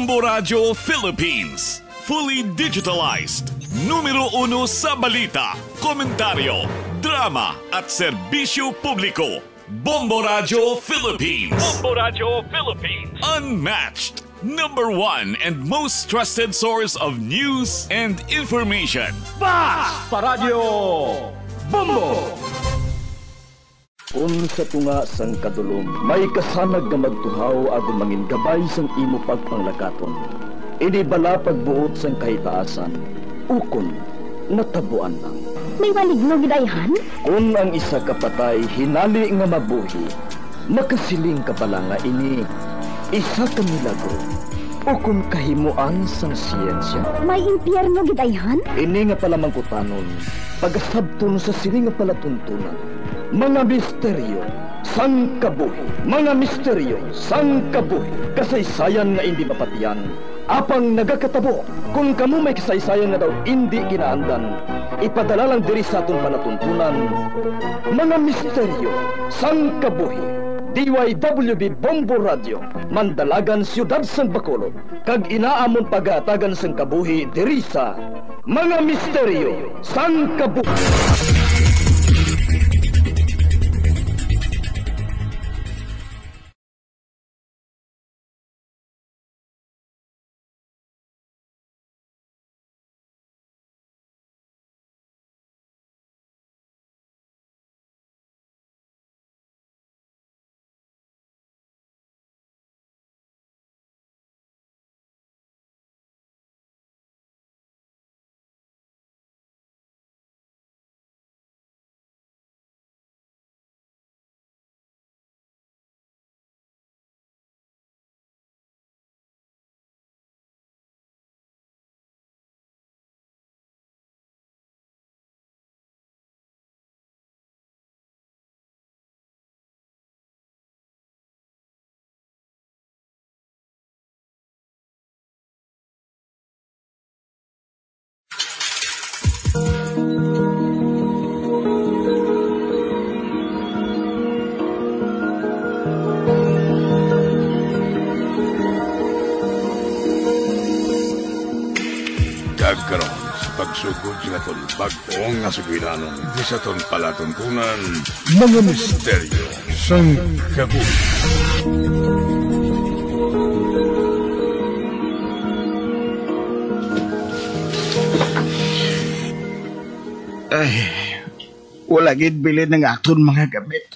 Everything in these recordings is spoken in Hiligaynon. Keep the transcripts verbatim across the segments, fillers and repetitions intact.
Bombo Radio Philippines, fully digitalized. Numero uno sa balita, komentaryo, drama, at serbisyo publiko. Bombo Radio Philippines. Bombo Radio Philippines. Unmatched, number one and most trusted source of news and information. Basta Radio Bombo! Kon sa tunga sang kadulom may kasanag nga magtuhaw agod mangin gabay sang imo pagpanglakaton, ini bala pagbuot sang kahitaasan, ukon natabuan lang. May maligno gid ayhan? Kon ang isa ka patay hinali nga mabuhi, makasiling ka bala nga ini isa ka milagro ukon kahimoan sang siyensya? May impyerno gid ayhan? Ini nga palamangkutanon pagasabton sa sini nga palatuntunan. Mga misteryo sang kabuhi. Mga misteryo sang kabuhi. Kasaysayan nga indi mapatian, apang nagakatabo. Kon kamo may kasaysayan nga daw indi ginaandan, ipadala lang diri sa aton palatuntunan. Mga misteryo sang kabuhi. D Y W B Bombo Radio, Mandalagan, Siyudad sang Bacolod, kag inaamon pagahatagan sang kabuhi diri sa Mga Misteryo sang Kabuhi. Kag karon, sa pagsugod sa aton bag-o nga sugilanon, di sa aton palatuntunan, mga misteryo sang kabuhi. Ay, wala gid bilin ang aton mga gamit.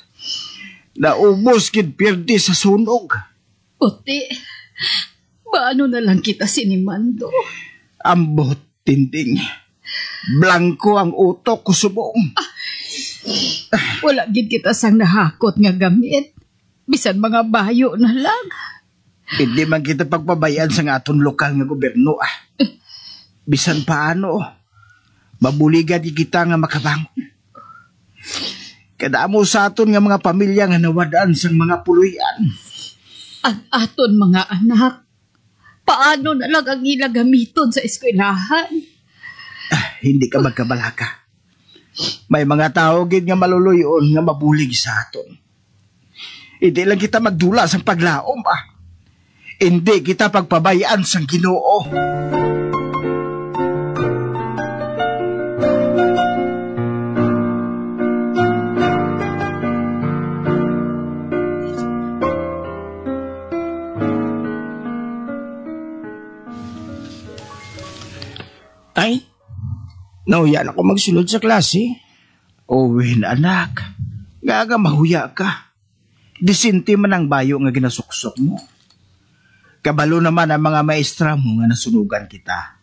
Naubos gid pirdi sa sunog. Puti, paano na lang kita sini, Mando? Ambot, Tinding. Blanko ang utok ko subong. Wala gid kita sang nahakot nga gamit. Bisan mga bayo na lang. Hindi man kita pagpabayaan sang aton lokal nga gobyerno, ah. Bisan paano, mabuligan di kita nga makabangon. Kadamo sa aton nga mga pamilya nga nawad-an sang mga puloy-an. Ang aton mga anak, paano na lang ang ila gamiton sa eskwelahan? Ah, hindi ka magkabalaka. May mga tawo gid nga maluloy-on nga mabulig sa aton. Hindi lang kita magdula sang paglaom, ah. Hindi kita pagpabayaan sang Ginoo. Ay, nauya na ko magsulod sa klase. Owen, anak, nga nga mahuya ka. Disente man ang bayo nga ginasuksok mo. Kabalo naman ang mga maestra mo nga nasunugan kita.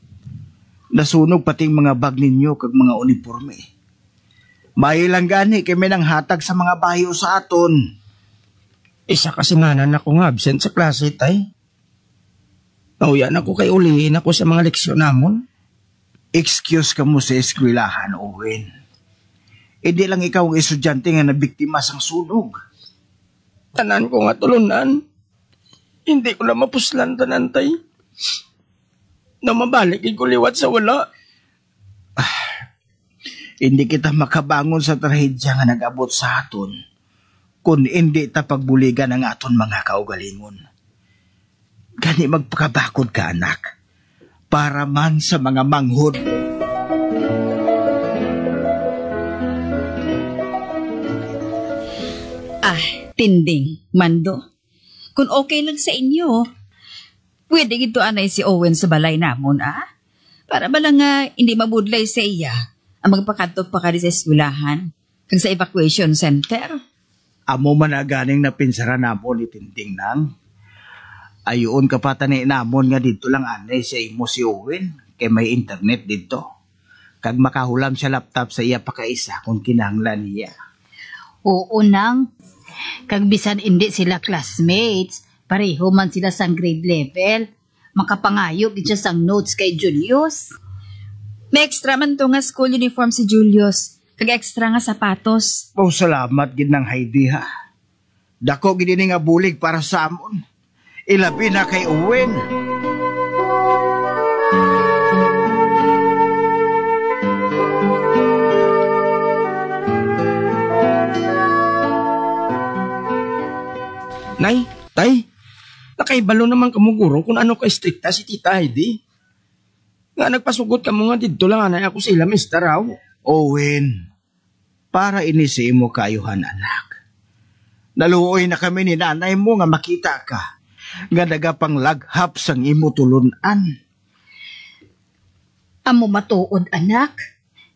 Nasunog pati ang mga bag ninyo kag mga uniporme. Maayo lang gani kay may nanghatag sa mga bayo sa aton. Isa ka semana na ko nga absent sa klase, tay. Nauya na ko kay ulihi na ko sa mga leksyon namon. Excuse kamo sa eskwelahan, Owen. Hindi lang ikaw ang estudyante nga nabiktima sang sunog. Tanan ko nga tulunan. Hindi ko na mapuslan tanan, tay. Na mabalik gid ko liwat sa wala. Hindi kita makabangon sa trahedya nga nag-abot sa aton kon hindi ta pagbuligan ang aton mga kaugalingon. Gani magpakabakod ka, anak, para man sa mga manghod. Ah, Tinding, Mando, kung okay lang sa inyo, pwede gid to anay si Owen sa balay namon, ah? Para bala nga hindi mabudlay sa iya ang magpakadto pa kadi sa eskwelahan kag sa evacuation center. Amo man na ganing napinsaran namon ni Tinding, Nang. Ayuon ka pa tani namon nga didto lang anay sa imo si Owen, kay may internet didto. Kag makahulam siya laptop sa iya pa kaisa kung kinahanglan niya. Oo, Nang. Kag bisan indi sila classmates, pareho man sila sang grade level. Makapangayo gid siya sang notes kay Julius. May extra man to nga school uniform si Julius, kag extra nga sapatos. Oh, salamat gid, Nang Heidi, ha. Dako gid ini nga bulig para sa amon. Ilabi na kay Owen. Nay, tay, nakahibalo naman kamo guro kung ano ka estrikta si Tita Heidi. Nga nagpasugot kamo nga didto lang anay ako sa ila, Mister Rao. Owen, para ini sa imo kaayuhan, anak. Naluoy na kami ni nanay mo nga makita ka nga nagapanglaghap sang imo tulon-an. Amo matuod, anak.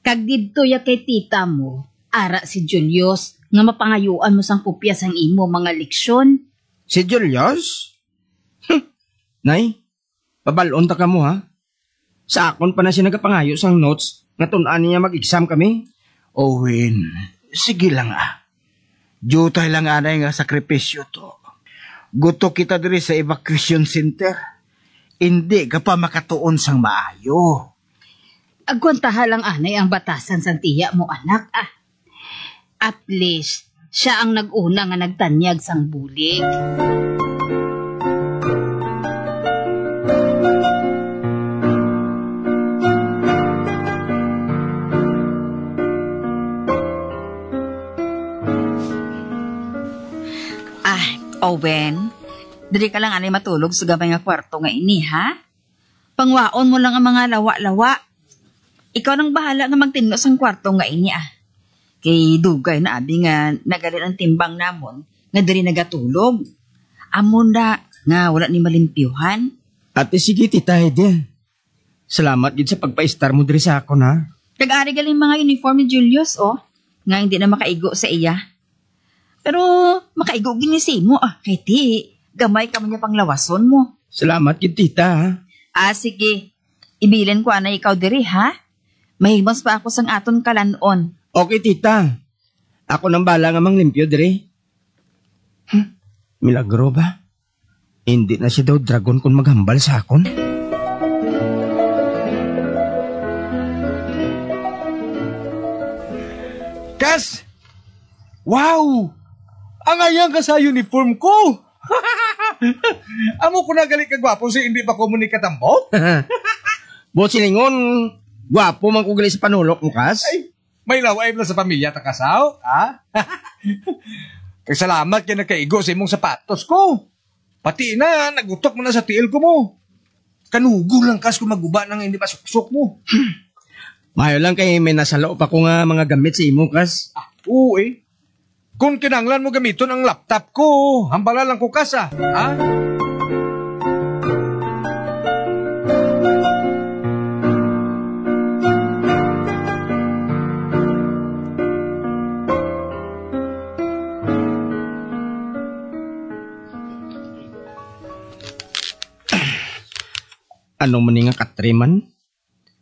Kag didto ya kay tita mo, ara si Julius, nga mapangayuan mo sang kopya sang imo mga leksyon. Si Julius? Nay, pabal-on ta kamo, ha? Sa akon pa na siya nagapangayo sang notes nga tun-an niya mag-exam kami. Owen, sige lang, ah. Diutay lang anay nga sakripisyo to. Gutok kita diri sa evacuation center. Indi ka pa makatuon sang maayo. Agwantaha lang anay ang batasan sang tiya mo, anak, ah. At least, sia ang nag-una nga nagtanyag sang bulig. Ah, Owen, diri ka lang anay matulog sa gamay nga kwarto nga ini, ha? Pangwaon mo lang ang mga lawa-lawa. Ikaw nang bahala nga magtinlo sang kwarto nga ini, ah. Kay dugay na abi nga nagalin ang timbang namon nga diri nagatulog. Amo na nga wala ni malimpyuhan. Ate, sige, Tita Heidi. Salamat gid sa pagpaistar mo diri sa akon, ha. Kag ari gali mga uniform ni Julius, oh, nga hindi na makaigo sa iya. Pero makaigo gid ni sa imo, ah, kay ti, gamay ka man niya panglawason mo. Salamat gid, tita, ha? Ah, sige. Ibilin ko anay ikaw diri, ha? Mahimos pa ako sang aton kalan-on. Okay, tita. Ako nang bala nga manglimpyo diri. Hmm, milagro ba? Hindi na siya daw dragon kung maghambal sa akon. Kas! Wow! Ang ayang ka sa uniform ko! Amo ko na gali ka gwapo si hindi pa ko mo ni katambok? Buot silingon, gwapo man ko gali sa panulok mo, Kas. Ay, may laway na sa pamilya ta kasaw, ha? Kag salamat kay nakaigo sa imong sapatos ko. Pati na, nagutok mo na sa tiil ko mo. Kanugo lang kas kung maguba nang hindi masuksok mo. Mayo lang kay may nasalo pa ko nga mga gamit sa imo, Kas. Ah, oo eh. Kung kinanglan mo gamiton ang laptop ko, hambala lang ko kasa, ha? Ano man ni nga katriman?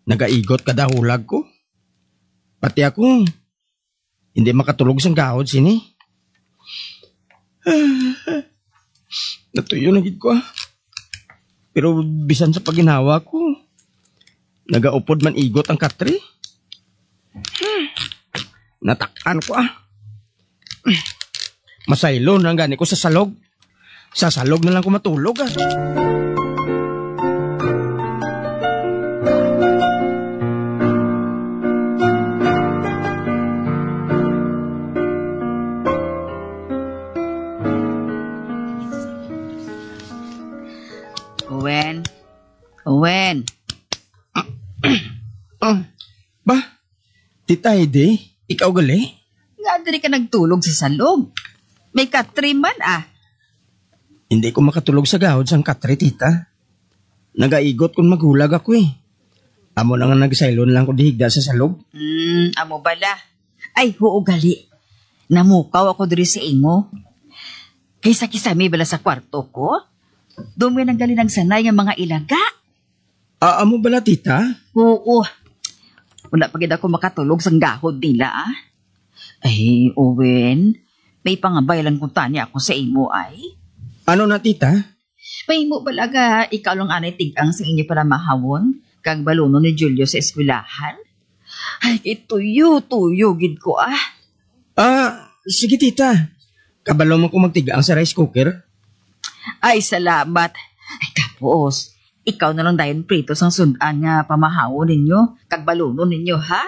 Nagaigot kada hulag ko. Pati ako, hindi makatulog sang gahod sini. Natuyo na gid ko, ah. Pero bisan sa paginhawa ko, nagaupod man igot ang katre. Natak-an ko, ah. Masaylo na gani ko sa salog. Sa salog na lang ko matulog, ah. Wen. Ah, ba? Tita Heidi, ikaw gali? Nga diri ka nagtulog sa salog? May katre man, ah. Hindi ko makatulog sa gahod sang katre, tita. Nagaigot kon maghulag ako, eh. Amo na nga nagsaylon lang ko di higda sa salog. Hmm, amo bala. Ay, huo gali. Namukaw ako diri sa imo. Kay sa kisami bala sa kwarto ko, dumi nang gali nagsanay nga mga ilaga. Ah, amo bala, tita? Oo. Wala pa gid ako makatulog sang gahod nila, ah. Ay, Owen, may pangabay lang ko tani ako sa imo, ay. Ano na, tita? Mahimo bala nga ikaw lang anay tig-ang sa inyo palamahawon kag balunon ni Julio sa eskwelahan? Ay, kay tuyo-tuyo gid ko, ah. Ah, sige, tita. Kabalo man ko magtig-ang sa rice cooker. Ay, salamat. Ay, tapos, ikaw na lang dayon prito sang sud-an nga pamahawon ninyo kag balunon ninyo, ha?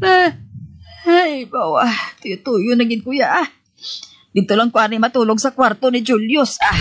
Ah, ay, bawa. Tuyo-tuyo na gid, kuya, ah. Dito lang ko ani matulog sa kwarto ni Julius, ah.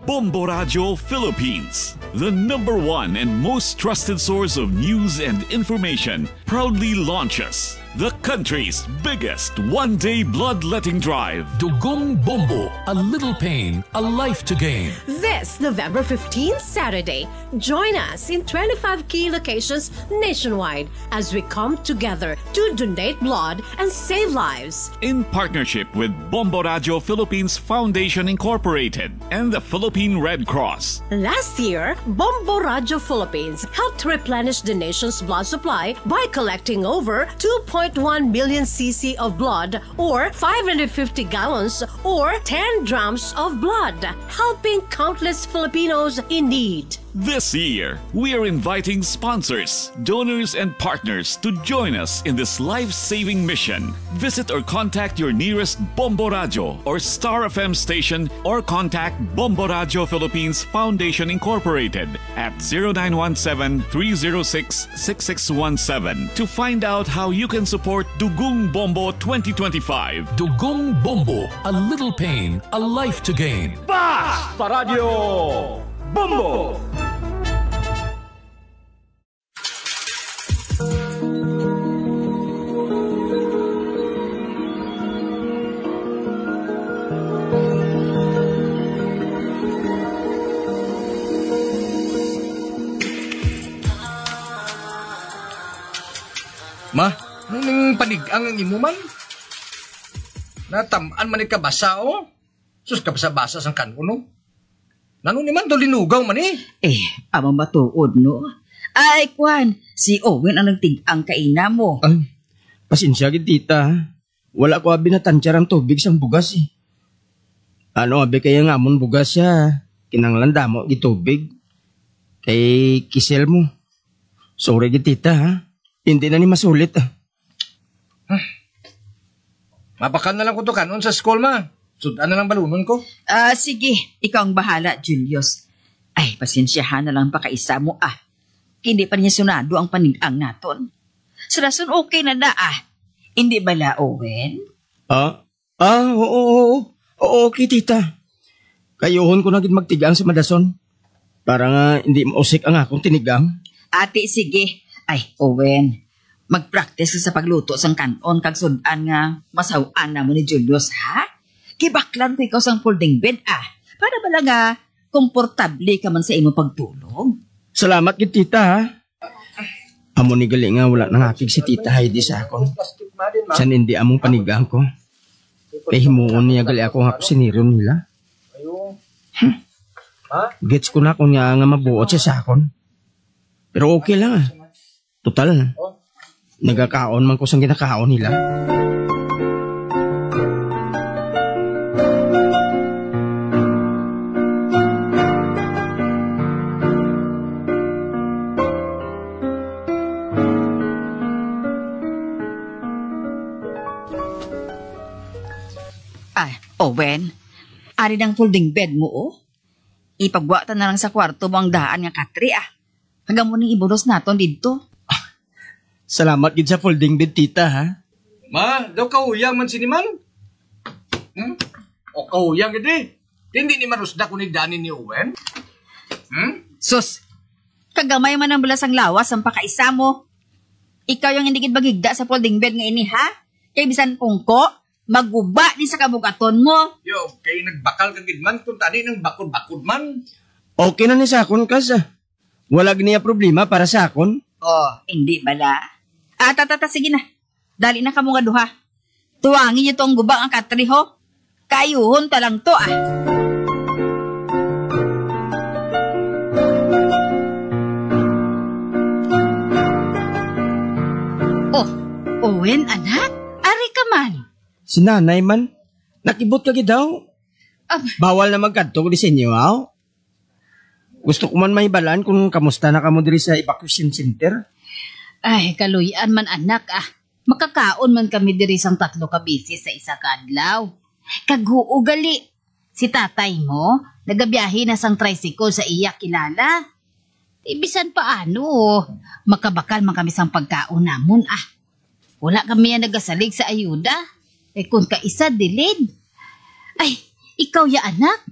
Bombo Radyo Philippines, the number one and most trusted source of news and information, proudly launches the country's biggest one-day bloodletting drive. Dugong Bombo, a little pain, a life to gain. This November fifteenth, Saturday, join us in twenty-five key locations nationwide as we come together to donate blood and save lives. In partnership with Bombo Radyo Philippines Foundation Incorporated and the Philippine Red Cross. Last year, Bombo Radyo Philippines helped replenish the nation's blood supply by collecting over two point one million C C of blood, or five hundred fifty gallons, or ten drums of blood, helping countless Filipinos in need. This year, we are inviting sponsors, donors, and partners to join us in this life-saving mission. Visit or contact your nearest Bombo Radyo or Star F M station, or contact Bombo Radyo Philippines Foundation Incorporated at zero nine one seven, three zero six, six six one seven to find out how you can support Dugong Bombo twenty twenty-five. Dugong Bombo, a little pain, a life to gain. Basta Radyo Bombo! Ma, ano ning panig-ang ang imo man? Natam-an man ni kabasa, oh. Sus, kabasa-basa sang kan-on, oh. Nano ni man to linugaw man, eh? Eh, amo matuod, no? Ay, kwan, si Owen ang nagtig-ang kaina mo. Ay, pasensya gid, tita, ha? Wala ko abi natansyar ang tubig sang bugas, eh. Ano abi kaya nga amon bugas siya? Kinahanglan damo gid tubig. Kay kisel mo. Sorry gid, tita, ha? Hindi na ni masulit, ah. Mabakal na lang ko to kan-on sa school, ma. Sud-an na lang balunon ko. Ah, sige. Ikaw ang bahala, Julius. Ay, pasensyahan na lang pakaisa mo, ah. Hindi pa niya sunado ang panig-ang naton. Sa rason, okay na na, ah. Hindi bala, Owen? Ah, ah, oo, oo. Oo, okay, tita. Kayuhon ko na gid magtigang sa madason para nga hindi mausik ang akong tinigang. Ate, sige. Ay, Owen, mag-practice ka sa pagluto sang kan-on kag sud-an nga masaw-an namo ni Julius, ha? Gibaklan ko ikaw sang folding bed, ah. Para bala nga komportable ka man sa imong pagtulog. Salamat gid, tita, ha? Amo ni gali nga wala nangakig si Tita Heidi sa akon. San hindi among panigang ko. Kay himuon niya gali ako nga kusinero nila. Hmm. Gets ko na kung nga, nga mabuot siya sa akon. Pero okay lang, ah. Total, nagakaon man ko sang ginakaon nila. Ah, Owen, ari nang folding bed mo, oh. Ipagwa ta na lang sa kwarto mo ang daan nga katre, ah. Kag amo ning ibulos naton didto. Ah, Salamat gid sa folding bed, tita, ha? Ma, daw kahuyang man sini man. Hmm? O kahuyang gid eh. Hindi ni marusda ko ni Dani ni Owen. Hmm? Sus, kagamay man ang bala sang lawas ang pakaisa mo. Ikaw yung hindi gid maghigda sa folding bed nga ini, ha? Kay bisan pungko, maguba ni sa kabugaton mo. Yo, kay nagbakal ka gid man kung tani nang bakod-bakod man. Okay na ni sa akon, kas, ah. Wala gid niya problema para sa akon. Oh, hindi bala. Ah, ta, ta, ta, sige na. Dali na kamo nga duha. Tuwangi niyo to ang guba nga katri, ho. Kaayuhon pa lang to, ah. Oh, Owen, anak, ari ka man. Si nanay man, nakibot ka gid daw. Ah. Bawal na magkadto ko di sa inyo, aw? Gusto ko man mahibalaan kung kamusta na kamo diri sa evacuation center. Ay, kaluy-an man, anak, ah. Makakaon man kami diri sang tatlo ka beses sa isa ka adlaw. Kag huo gali, si tatay mo nagabiyahe na sang tricycle sa iya kilala. Di bisan paano, makabakal man kami sang pagkaon namon, ah. Wala kami ang nagasalig sa ayuda. Eh, kung kaisa, dilid. Ay, ikaw ya, anak?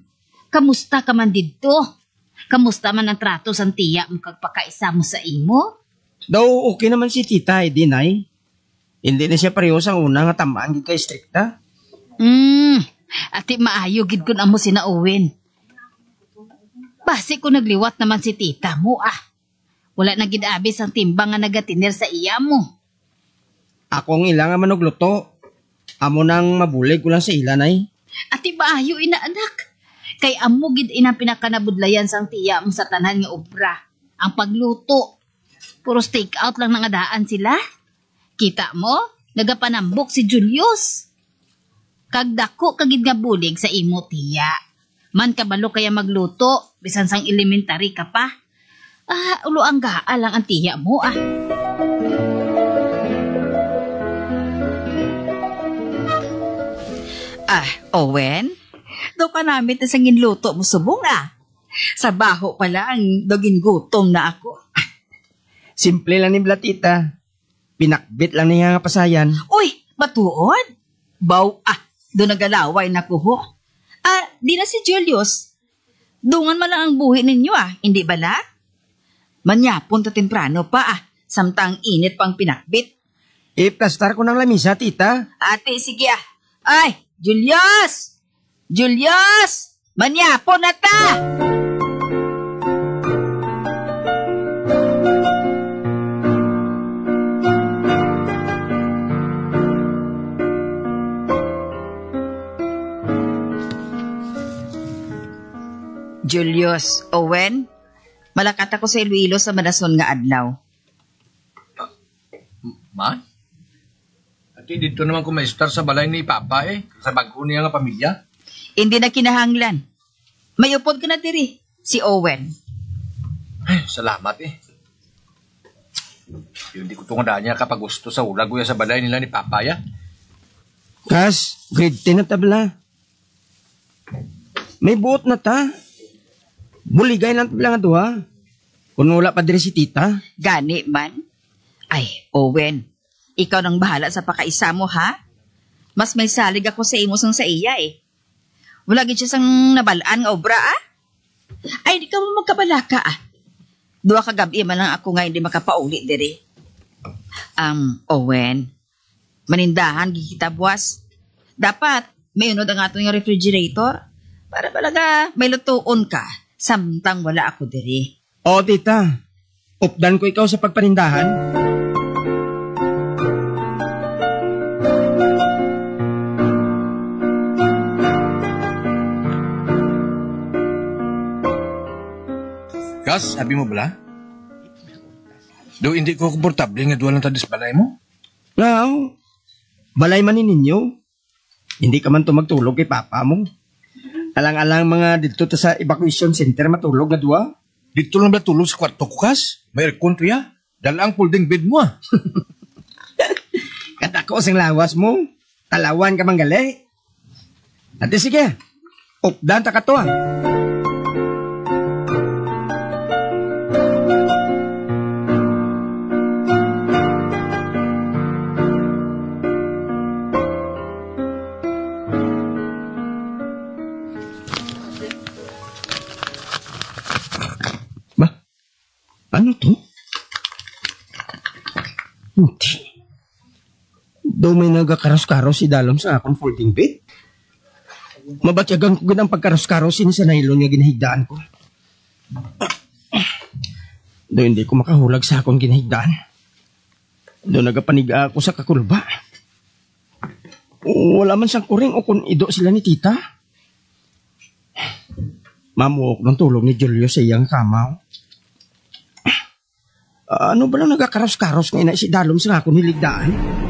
Kamusta ka man didto? Kamusta man ang trato sang tiya mo kag pakaisa mo sa imo? Daw okay naman si tita, eh, di, nay. Hindi na siya pareho sang una nga tamaan gid ka istrikta. Hmm, ati maayo gid kun amo sina Owen. Basi ko nagliwat naman si tita mo, ah. Wala na gid abi sang timbang nga nagatiner sa iya mo. Ako ang ila nga manugluto. Amo nang mabulig ko lang sa ila, nay. Ati maayo ina, anak. Kay amo gid inang pinakanabudlayan sang tiya mo sa tanan nga obra, ang pagluto. Puros take out lang nangadaan sila. Kita mo, nagapanambok si Julius. Kag dako ka gid nga bulig sa imo tiya. Man kabalo kaya magluto, bisan sang elementary ka pa. Ah, ulo ang gaa lang ang tiya mo, ah. Ah, Owen, daw kanamit na sang ginluto mo subong, ah. Sa baho pa lang, daw gingutom na ako. Simple lang ni bala, tita. Pinakbit lang niya nga pasayan. Uy, matuod? Baw, ah, do nagalaway na ko, ho. Ah, di na si Julius. Dungan man lang ang buhi ninyo, ah, hindi bala? Manyapon ta temprano pa, ah, samtang init pang pinakbit. Iplastar ko ng lamisa, tita. Ate, sige, ah. Ay, Julius! Julius! Manyapon na ta! Julius, Owen, malakat ako sa Iloilo sa madason nga adlaw. Ma? Ati, dito naman ko maestar sa balay ni Papa, eh, sa bag-o niya nga pamilya. Hindi na kinahanglan. May upod ka na diri, si Owen. Ay, salamat, eh. Yun, di ko tunga daan niya kapagusto sa ulag ko ya sa balay nila ni Papa, ya. Kas, grade ten na tabla. May buot na ta. Buligay lang tabla nga duha. Kung wala pa diri si tita. Gani man. Ay, Owen, ikaw nang bahala sa pakaisa mo, ha? Mas may salig ako sa imo sang sa iya, eh. Wala gid siya sang nabalaan nga obra, ah? Ay, di ka mo magkabalaka, ah. Duha ka gab-i man lang ako nga hindi makapauli diri. Um, Owen, manindahan gid kita buwas. Dapat may unod ang aton nga refrigerator para talaga may lutuon ka samtang wala ako diri. O, tita, updan ko ikaw sa pagpanindahan. Kas, abi mo bala? Do, hindi ko komportable nga duha lang ta diri sa balay mo. Nga, oh. Balay man ni ninyo. Hindi ka man to magtulog kay papa mo. Alang-alang mga didto ta sa evacuation center matulog nga duha. Didto lang ba tulog sa kwarto ko, Kas? May aircon to ya. Dala ang folding bed mo, ah. Kadako sing lawas mo. Talawan ka man gali. Ate, sige. Updan ta ka to, ah. Daw may nagakaros-karos sa idalom sa akon folding bed. Mabatyagan ko gid ang pagkaros-karos sini sa nylon nga ginahigdaan ko. Daw hindi ko makahulag sa akon ginahigdaan. Daw nagapanig-a ako sa kakulba. Wala man sang kuring o kon ido sila ni tita. Mamuok ng tulog ni Julio sa iyang kama. Ano ba lang nagakaros-karos nga ina si dalom sa akon hiligdaan?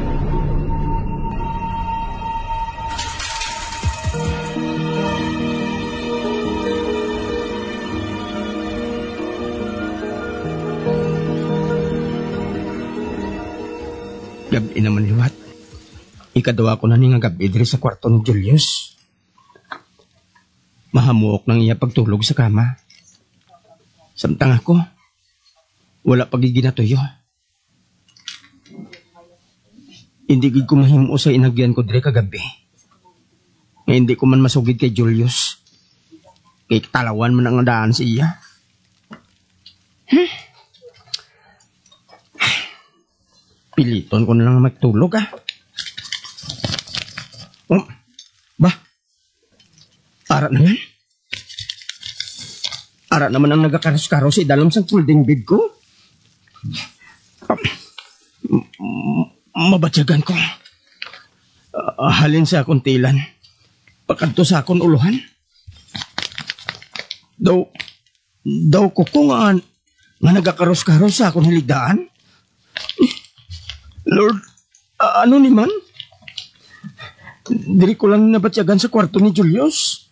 Gab-i naman liwat. Ikaduha ko na ni nga gab-i diri sa kwarto ni Julius. Mahamuok nang iya pagtulog sa kama. Samtang ako, wala pa gid ginatuyo. Hindi gid ko mahimo sa inagyan ko diri kagabi. Nga hindi ko man masugid kay Julius. Kay talawan man ang daan sa iya. Hmm. Piliton ko na lang magtulog, ah. Oh, ba? Ara naman. Ara naman ang nagakaros-karos sa idalom sang folding bed ko. M-, m-, mabatyagan ko. Ah, halin sa akon tilan. Pakadto sa akon ulohan. Daw, daw ko ko nga, nga nagakaros-karos sa akon hiligdaan. Lord, a-, ano ni man? Diri ko lang nabatyagan sa kwarto ni Julius.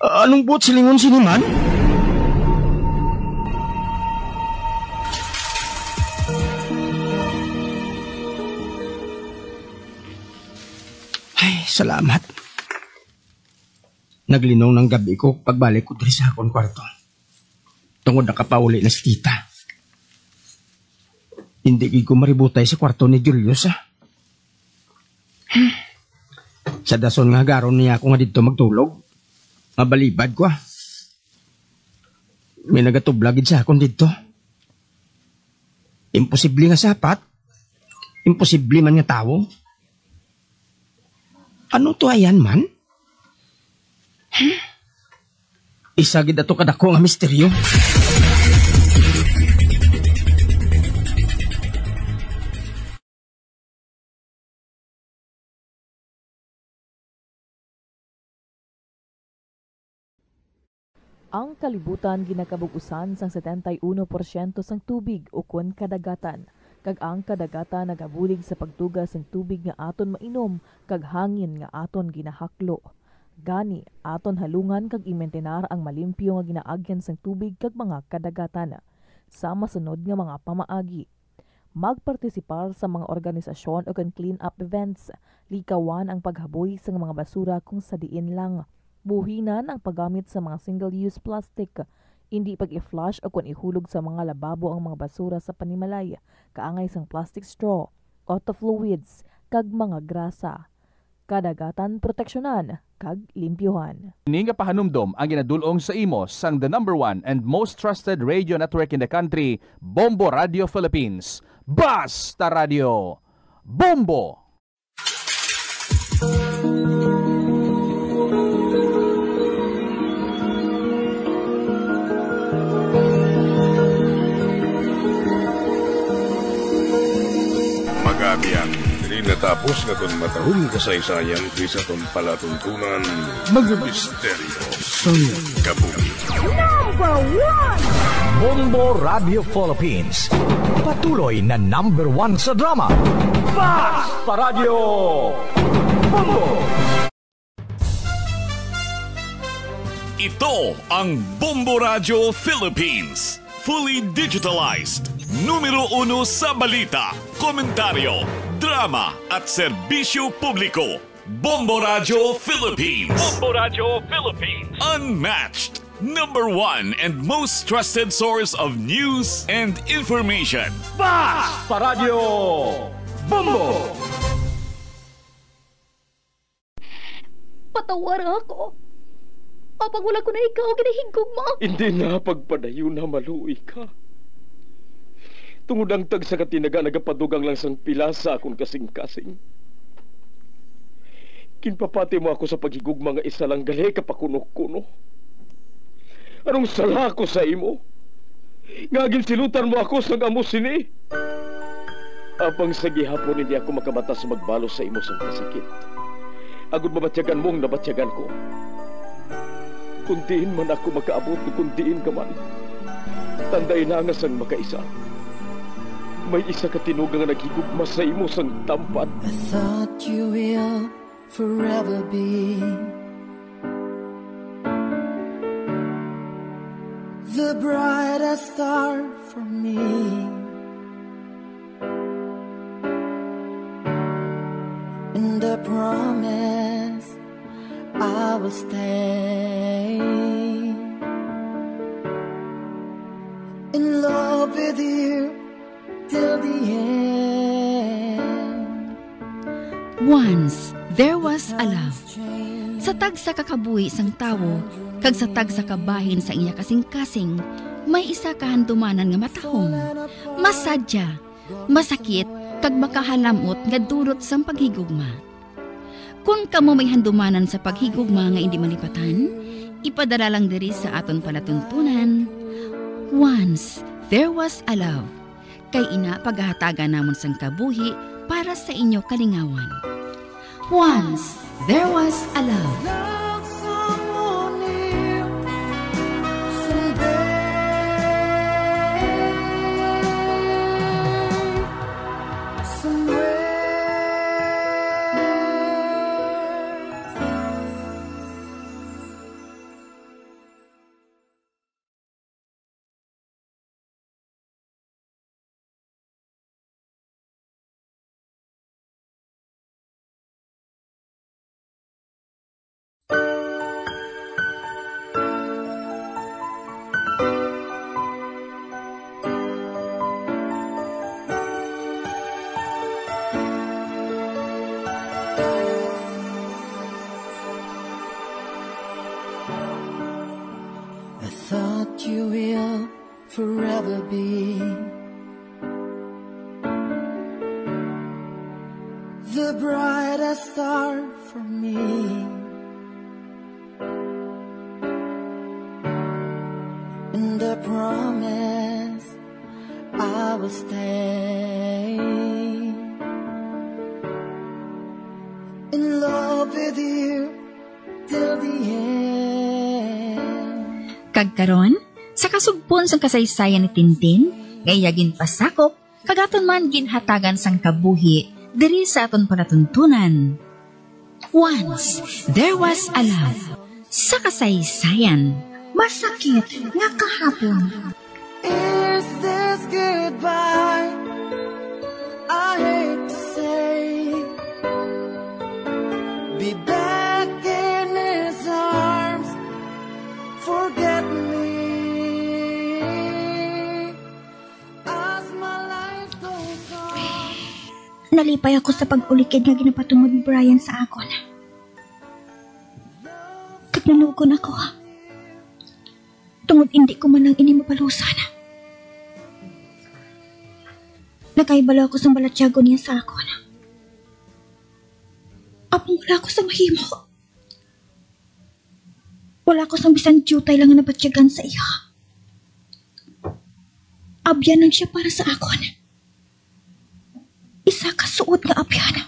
A-, anong buot silingon sini man? Ay, salamat. Naglinong nang gab-i ko pagbalik ko diri sa akon kwarto. Tungod nakapauli na si tita. Hindi gid ko maributay sa kwarto ni Julius, ah. Sa dason nga hagaron niya ako nga didto magtulog, mabalibad ko, ah. May nagatublag gid sa akon didto. Imposible nga sapat. Imposible man nga tawo. Ano to ayan man? Isa gid ato kadako nga misteryo. Ang kalibutan ginakabug-usan sang setenta y uno porsyento sang tubig ukon kadagatan, kag ang kadagatan nagabulig sa pagtuga sang tubig nga aton mainom kag hangin nga aton ginahaklo. Gani, aton halungan kag imintinar ang malimpyo nga ginaagyan sang tubig kag mga kadagatan. Sa masunod nga mga pamaagi, magpartisipar sa mga organisasyon ukon clean-up events. Likawan ang paghaboy sang mga basura kung sa diin lang. Buhinan ang paggamit sa mga single-use plastic. Indi pag-i-flush ukon ihulog sa mga lababo ang mga basura sa panimalay, kaangay sang plastic straw, auto fluids, kag mga grasa. Kadagatan proteksyonan kag limpyuhan. Ini nga pahanumdom ang ginadul-ong sa imo sang the number one and most trusted radio network in the country, Bombo Radio Philippines. Basta Radio Bombo! Mag-abyan, diri natapos nga aton matahong kasaysayan kay sa aton palatuntunan, mga misteryo sa kabuhi. Number one! Bombo Radio Philippines. Patuloy na number one sa drama. Basta Radio Bombo! Ito ang Bombo Radyo Philippines. Fully digitalized. Numero uno sa balita, komentaryo, drama, at serbisyo publiko. Bombo Radyo Philippines. Bombo Radyo Philippines. Unmatched. Number one and most trusted source of news and information. Basta Radyo Bombo! Patawara ako. Apang wala ko na ikaw ginahigugma. Hindi na, pagpadayon na, maluoy ka. Tungod ang tagsa ka tinaga nagapadugang lang sang pila sa akon kasingkasing. Ginpapati mo ako sa paghigugma nga isa lang gali ka pakunokuno. Anong sala ko sa imo? Nga ginsilutan mo ako sang amo sini? Apang sa gihapon hindi ako makabata sa magbalos sa imo sang kasakit. Agod mabatyagan mo ang nabatyagan ko. Kung diin man ako makaabot, kung diin ka man, tandai na nga sang makaisa, may isa ka tinuga nga naghigugma sa imo sang tampad. I thought you will forever be the brightest star for me. And I promise I will stay in love with you till the end. Once there was a love. Sa tagsa ka kabuhi sang tawo kag sa tagsa ka bahin sa iya kasingkasing, may isa ka handumanan nga matahom, masadya, masakit, kag makahalam-ot nga dulot sang paghigugma. Kon kamo may handumanan sa paghigugma nga indi malipatan, ipadala lang diri sa aton palatuntunan, Once There Was a Love, kay ina pagahatagan namon sang kabuhi para sa inyo kalingawan. Once There Was a Love. Love someone new someday, somewhere. I thought you will forever be the brightest star for me. And I promise I will stay in love with you till the end. Kag karon, sa kasugpon sang kasaysayan ni Tintin, nga iya ginpasakop, kag aton man ginhatagan sang kabuhi diri sa aton palatuntunan. Once There Was a Love, sa kasaysayan, masakit nga kahapon. Is this goodbye? I hate to say. Be back in his arms. Forget me. As my life goes on. Nalipay ako sa pag-ulikid nga ginapatumod ni Brian sa akon. Kag nanugon ako. Tungod indi ko man lang ini mabalusan. Nakahibalo ako sang balatyagon niya sa akon. Apang wala ko sa mahimo. Wala ko sang bisan diutay lang nga nabatyagan sa iya. Abyan lang siya para sa akon. Isa ka suot nga abyan.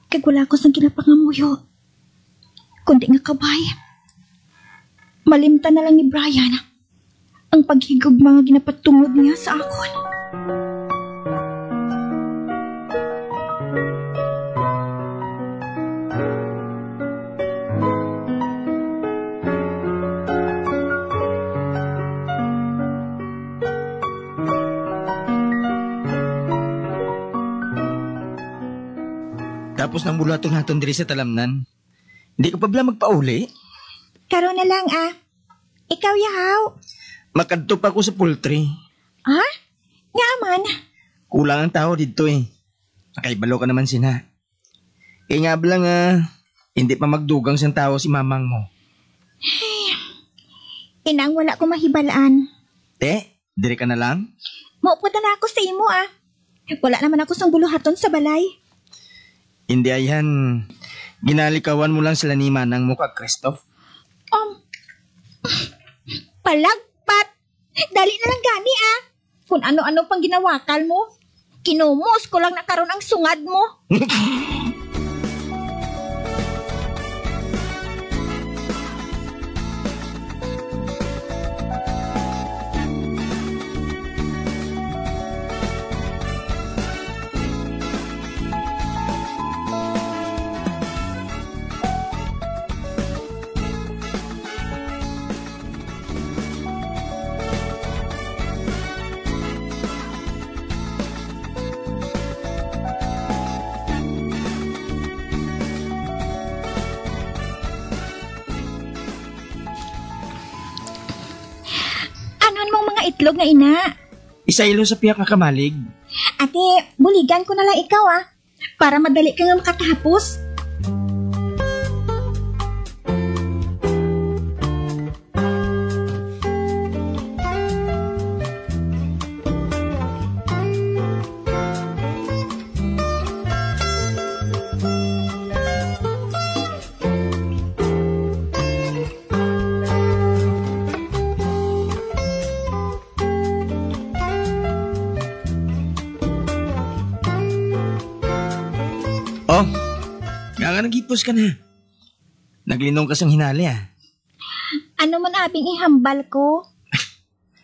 Kag wala ko sang ginapangamuyo, kundi nga kabay. Malimtan na lang ni Brian ang paghigugma nga ginapatumod niya sa akon. Tapos nang bulaton naton diri sa talamnan, di ka pa bala magpauli? Karon na lang, ah. Ikaw, Yahaw? Makadto pa ko sa poultry. Ah? Nga man? Kulang ang tawo didto, eh. Nakahibalo ka naman sina. Kay nga bala nga, hindi pa magdugang sang tawo si mamang mo. Ay, inang wala ko mahibal-an. Te, Diri ka na lang? Maupod na ako sa imo, ah. Wala naman ako sang buluhaton sa balay. Hindi, ayhan. Ginalikawan mo lang sila ni manang mo kag Christoph? Um, palagpat. Dali na lang gani, ah. Kung ano-ano pang ginawakal mo, kinumos ko lang na karon ang sungad mo. Ano mong mga itlog nga ina? Isaylo sa pihak nga kamalig. Ate, buligan ko na lang ikaw, ah, para madali ka nga makatapos. Oh, nga nga naghipos ka na. Naglinong ka sang hinali, ah. Ano man abing ihambal ko?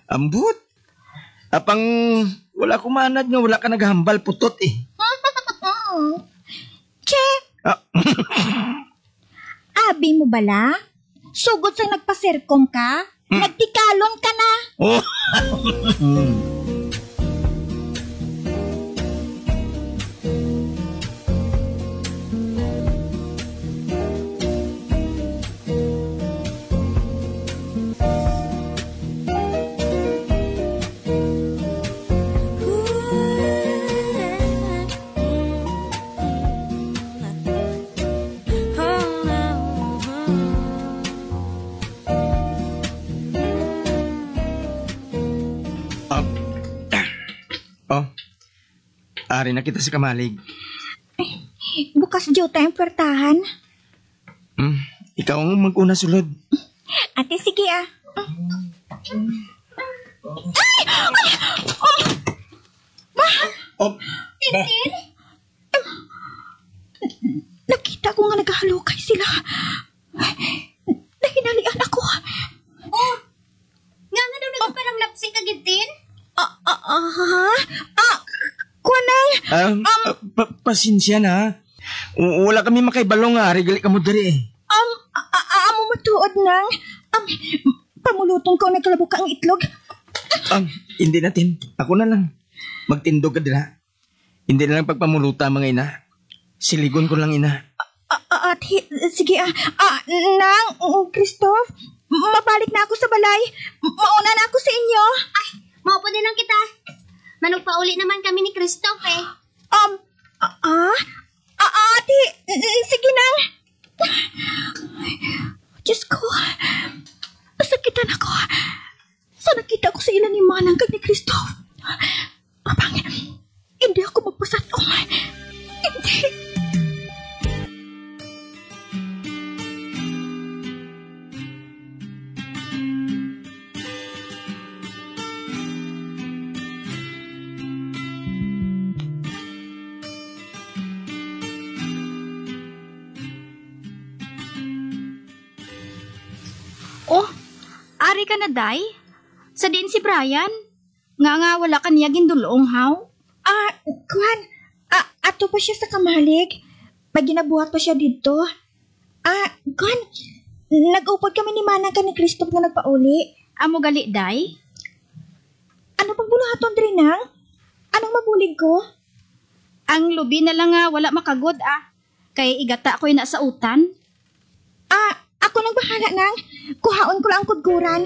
Ambot. Apang wala ko maanad nga wala ka naghambal putot, eh. Che! Ah. Abi mo bala? Sugod sa nagpasirkom ka, hmm, nagtikalon ka na. Oh. Oh. Oh. Ari na kita sa kamalig. Bukas diyo ta ang puwertahan. Hmm, ikaw ang mag-una sulod. Ate, sige, ah. Ay! Ay! Oh! Ma! Oh, ma! Tintin? Nakita ko nga nagahalukay sila. Nahinalian ako. Oh, nga nga daw nagparanglapsi ka, Gintin? Ah, ah, ah, ha? Ah, kuwan lang. Ah, um, ah, pa-, pasensya na. W-, wala kami makaibalo nga ari gali kamo diri, eh. Um, a-, a-, a-, amo matuod nang. Um, pamuluton ko nagkalabuka ang itlog. Um, hindi na, Tin. Ako na lang. Magtindog ka dira. Hindi na lang pagpamuluta, mga ina. Siligon ko lang, ina. Ah, ah, ate, sige, ah. Ah, nang, mm, Christoph, mabalik na ako sa balay. Mauna na ako sa inyo. Ay, mao pa din lang kita. Manugpauli naman kami ni Christoph, eh. Um, ah, ah? Ah, ah, ate, mm, sige, nang. Diyos ko, nasakitan ako. Sa nakita ko sa ila ni Manang kag ni Christoph. Apang, hindi ako magpasat-on. Hindi. Oh, ari ka na, day? Sa diin si Brian? Nga nga wala ka niya gindul-ong, haw? Ah, kuwan. Ah, ato pa siya sa kamalig. May ginabuhat pa siya didto. Ah, kuwan. Nag-upod kami ni Manang kag ni Christoph nga nagpauli. Amo gali, day? Ano pang buluhaton diri, nang? Anong mabulig ko? Ang lubi na lang nga wala makagod, ah. Kay igata ko ina sa utan. Ah, ako nang bahala, nang. Kuhaon ko lang ang kudkuran.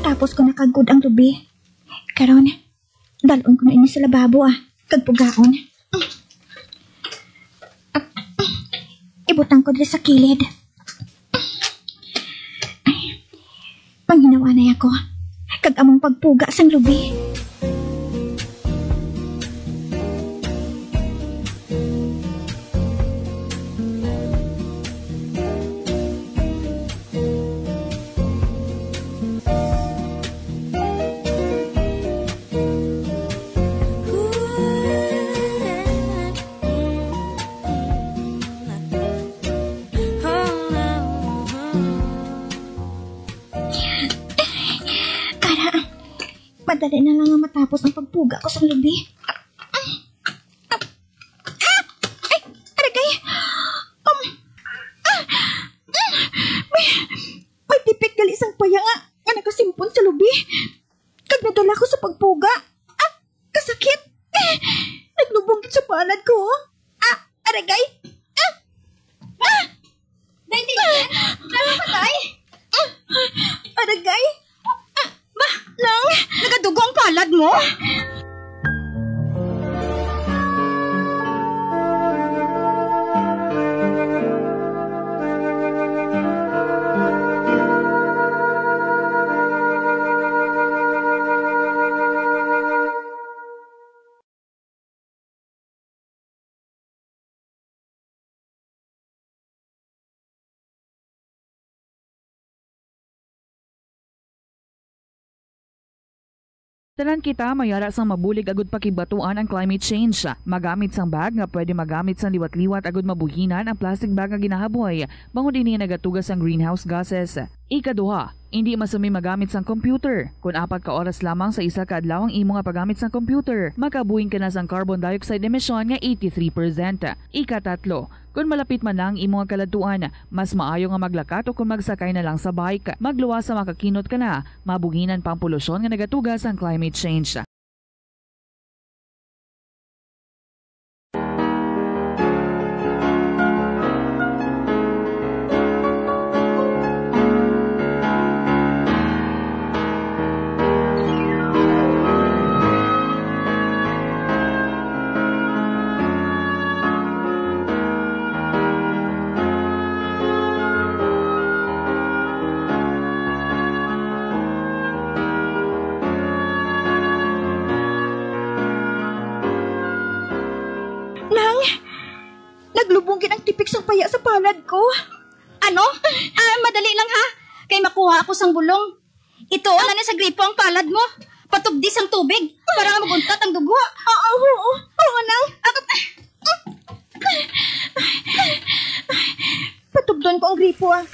Tapos ko nakagod ang lubi. Karon, dalon ko na ini sa lababo, ah, kag pugaon. Ibutang ko diri sa kilid. Ay, manghinawanay ako kag among pagpuga sang lubi. Para madali na lang nga matapos ang pagpuga ko sang lubi. Ah! Ay! Aragay! Um, ah! Mm, may, may tipik gali sang paya nga, nga nagasimpon sa lubi. Kag nadala ko sa pagpuga. Ah! Kasakit! Eh, naglubong gid sa palad ko. Ah! Aragay! Ah! Ah! Dahil din yan, napatay! Ah! Aragay! Ah! Ba? Nang? Nagadugo ang palad mo? Tanan kita may ara sang mabulig agud pakigbatuan ang climate change. Magamit sang bag nga pwede magamit sang liwat-liwat agud mabuhinan ang plastic bag nga ginahaboy, bangod ini nagatuga sang greenhouse gases. Ikaduha, indi masumi magamit sang computer. Kon apat ka oras lamang sa isa ka adlaw ang imo nga paggamit sang computer, makabuhin ka na sang carbon dioxide emission nga eighty-three percent. Ikatatlo, kon malapit man na ang imo nga kaladtuan, mas maayo nga maglakat o kon magsakay na lang sa bike. Magluwas sa makakinot ka na, mabuhinan pa ang polusyon nga nagatuga sang climate change. Nang, naglubong gid ang tipik sang paya sa palad ko. Ano? Ah, madali lang, ha? Kay makuha ako sang bulong. Ituon na ni sa gripo ang palad mo. Patubdi sang tubig para nga mag-untat ang dugo. Oo, oo. Oo, Nang. Patubdon ko ang gripo, ah.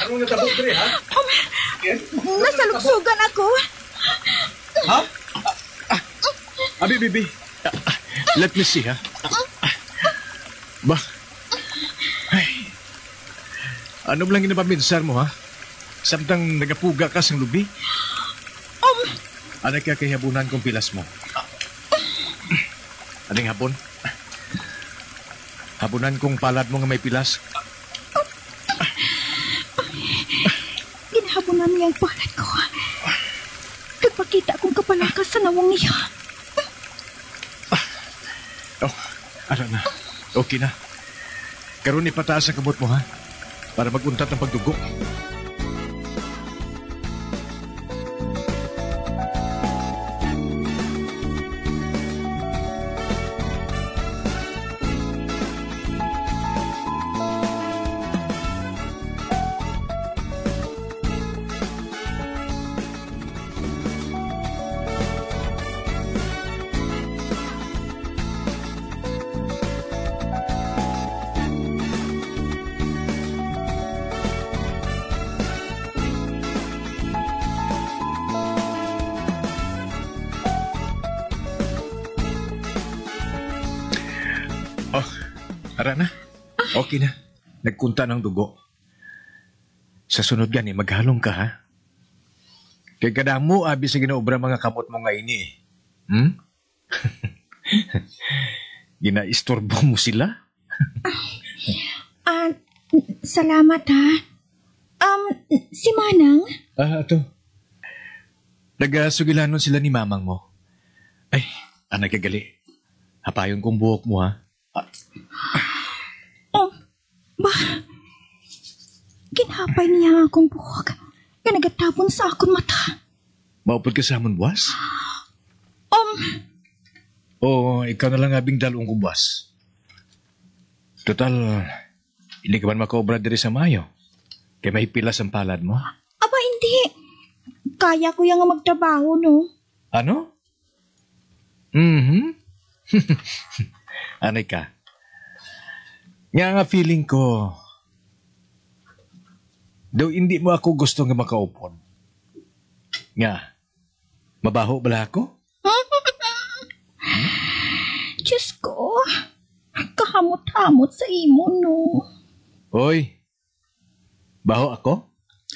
Ano nga tabok diri, ha? Yes? Nasaluksogan ako. Ha? Ah, ah. Abi, bibi. Ah, ah. Let me see, ha? Ba? Ay. Ano man lang ginapaminsar mo, ha? Samtang nagapuga ka sang lubi? Um. Ano ka kay habunan kong pilas mo? Aning habon? Habunan kong palad mo nga may pilas. Ginahabunan niya ang palad ko. Nagpakita akong kapalakas sa nawong niya. Oh, ara na. Okay na. Karon ipataas ang kamot mo, ha? Para mag-untat ang pagdugo. Oh, ara na. Okay na. Nagkunta ng dugo. Sa sunod gani, maghalong ka, ha? Kay kadamo abi sa ginaobra mga kamot mo nga ini, eh. Hmm? Ginaistorbo mo sila? Ah, salamat, ha. Um, si Manang? Ah, ato. Nagasugilanon sila ni mamang mo. Ay, anay ka gali. Hapayon kong buhok mo, ha? Oh, ba? Ginhapay niya ang akong buhok nga nagatabon sa akon mata. Maupod ka sa amon, buwas? Um, O, ikaw na lang abing dalon ko, buwas. Total, hindi ka man makaobra diri sa maayo. Kay may pilas ang palad mo. Aba, hindi. Kaya ko ya nga magtrabaho, no? Ano? Mhm. Anay ka. Nga nga feeling ko, daw hindi mo ako gusto nga makaupod. Nga, mabaho bala ako? Diyos ko, kahamot-hamot sa imo, no? Oy, baho ako?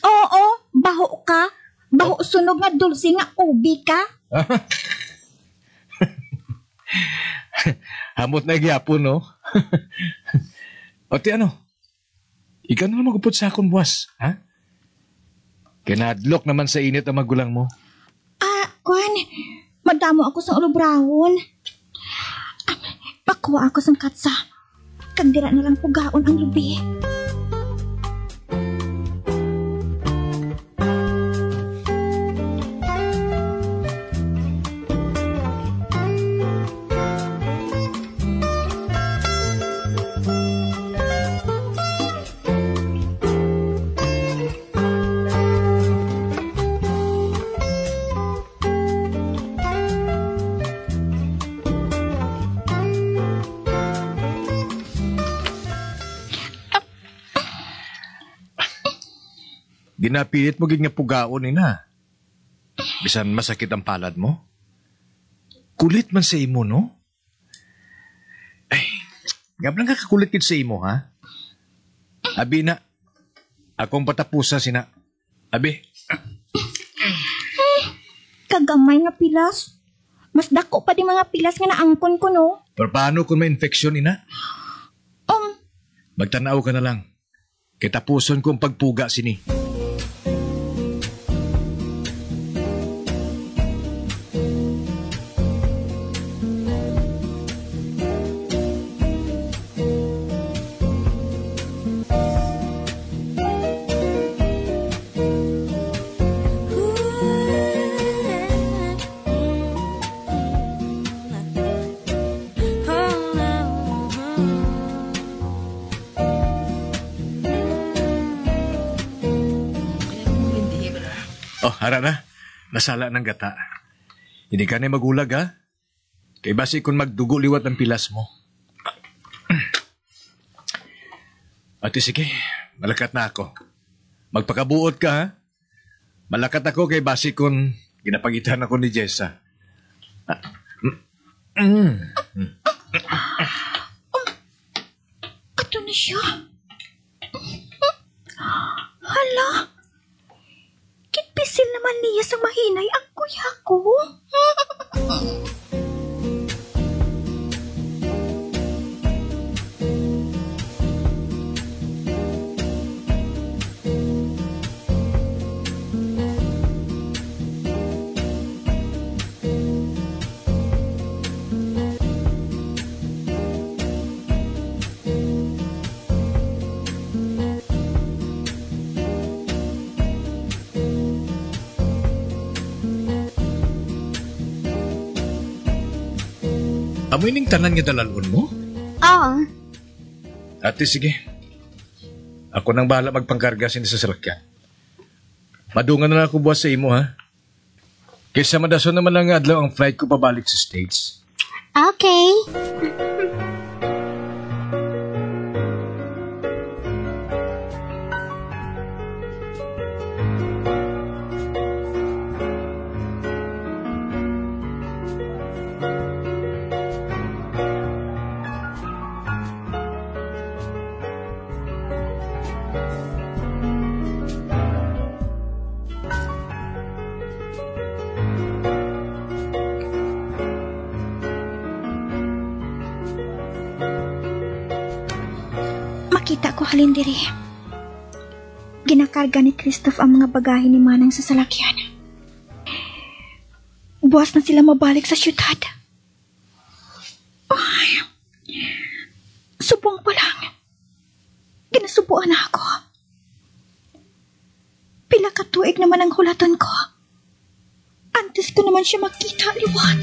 Oo, baho ka. Baho Oh. sunog nga dulce nga ubi ka. Hamot na gyapon, no? O, ti ano? Ikaw na lang magupod sa akon, buwas, ha? Kinadlok naman sa init ang magulang mo. Ah, kwan, madamo ako sang ulubrahon. Ah, pakuha ako sang katsa. Kag dira na lang pugaon ang lubi. Ginapilit mo gid nga pugaon, ina. Bisan masakit ang palad mo. Kulit man sa imo, no? Ay, nga lang ka kakulit gid sa imo, ha? Abi na, akong patapusa sina. Abi. Kagamay nga pilas. Mas dako pa di mga pilas nga naangkon ko, no? Pero paano kung may infeksyon, ina? Um. Magtanaw ka na lang. Kay tapuson ko ang pagpuga sini. Oh, ara na. Nasala ng gata. Hindi ka na magulag, ha? Kay basi kung magdugo liwat ang pilas mo. Ate, sige. Malakat na ako. Magpakabuot ka, ha? Malakat ako kay basi kung ginapangitan ako ni Jessa. Ah, mm, mm. Ato na siya. Hala, ginpisil naman niya sang mahinay ang kuya ko. Amo ining tanan nga dalalon mo? Oo. Ate, sige. Ako nang bahala magpangkarga sini sa salakyan. Madungan na lang ako buwas sa imo, ha? Kaysa madason naman lang nga adlaw ang flight ko pabalik sa States. Okay. Halin diri. Ginakarga ni Christoph ang mga bagahe ni Manang sa salakyan. Buas na sila mabalik sa siyudad. Ay, subong pa lang. Ginasubuan na ako. Pila ka tuig naman ang hulaton ko. Antes ko naman siya makita liwat.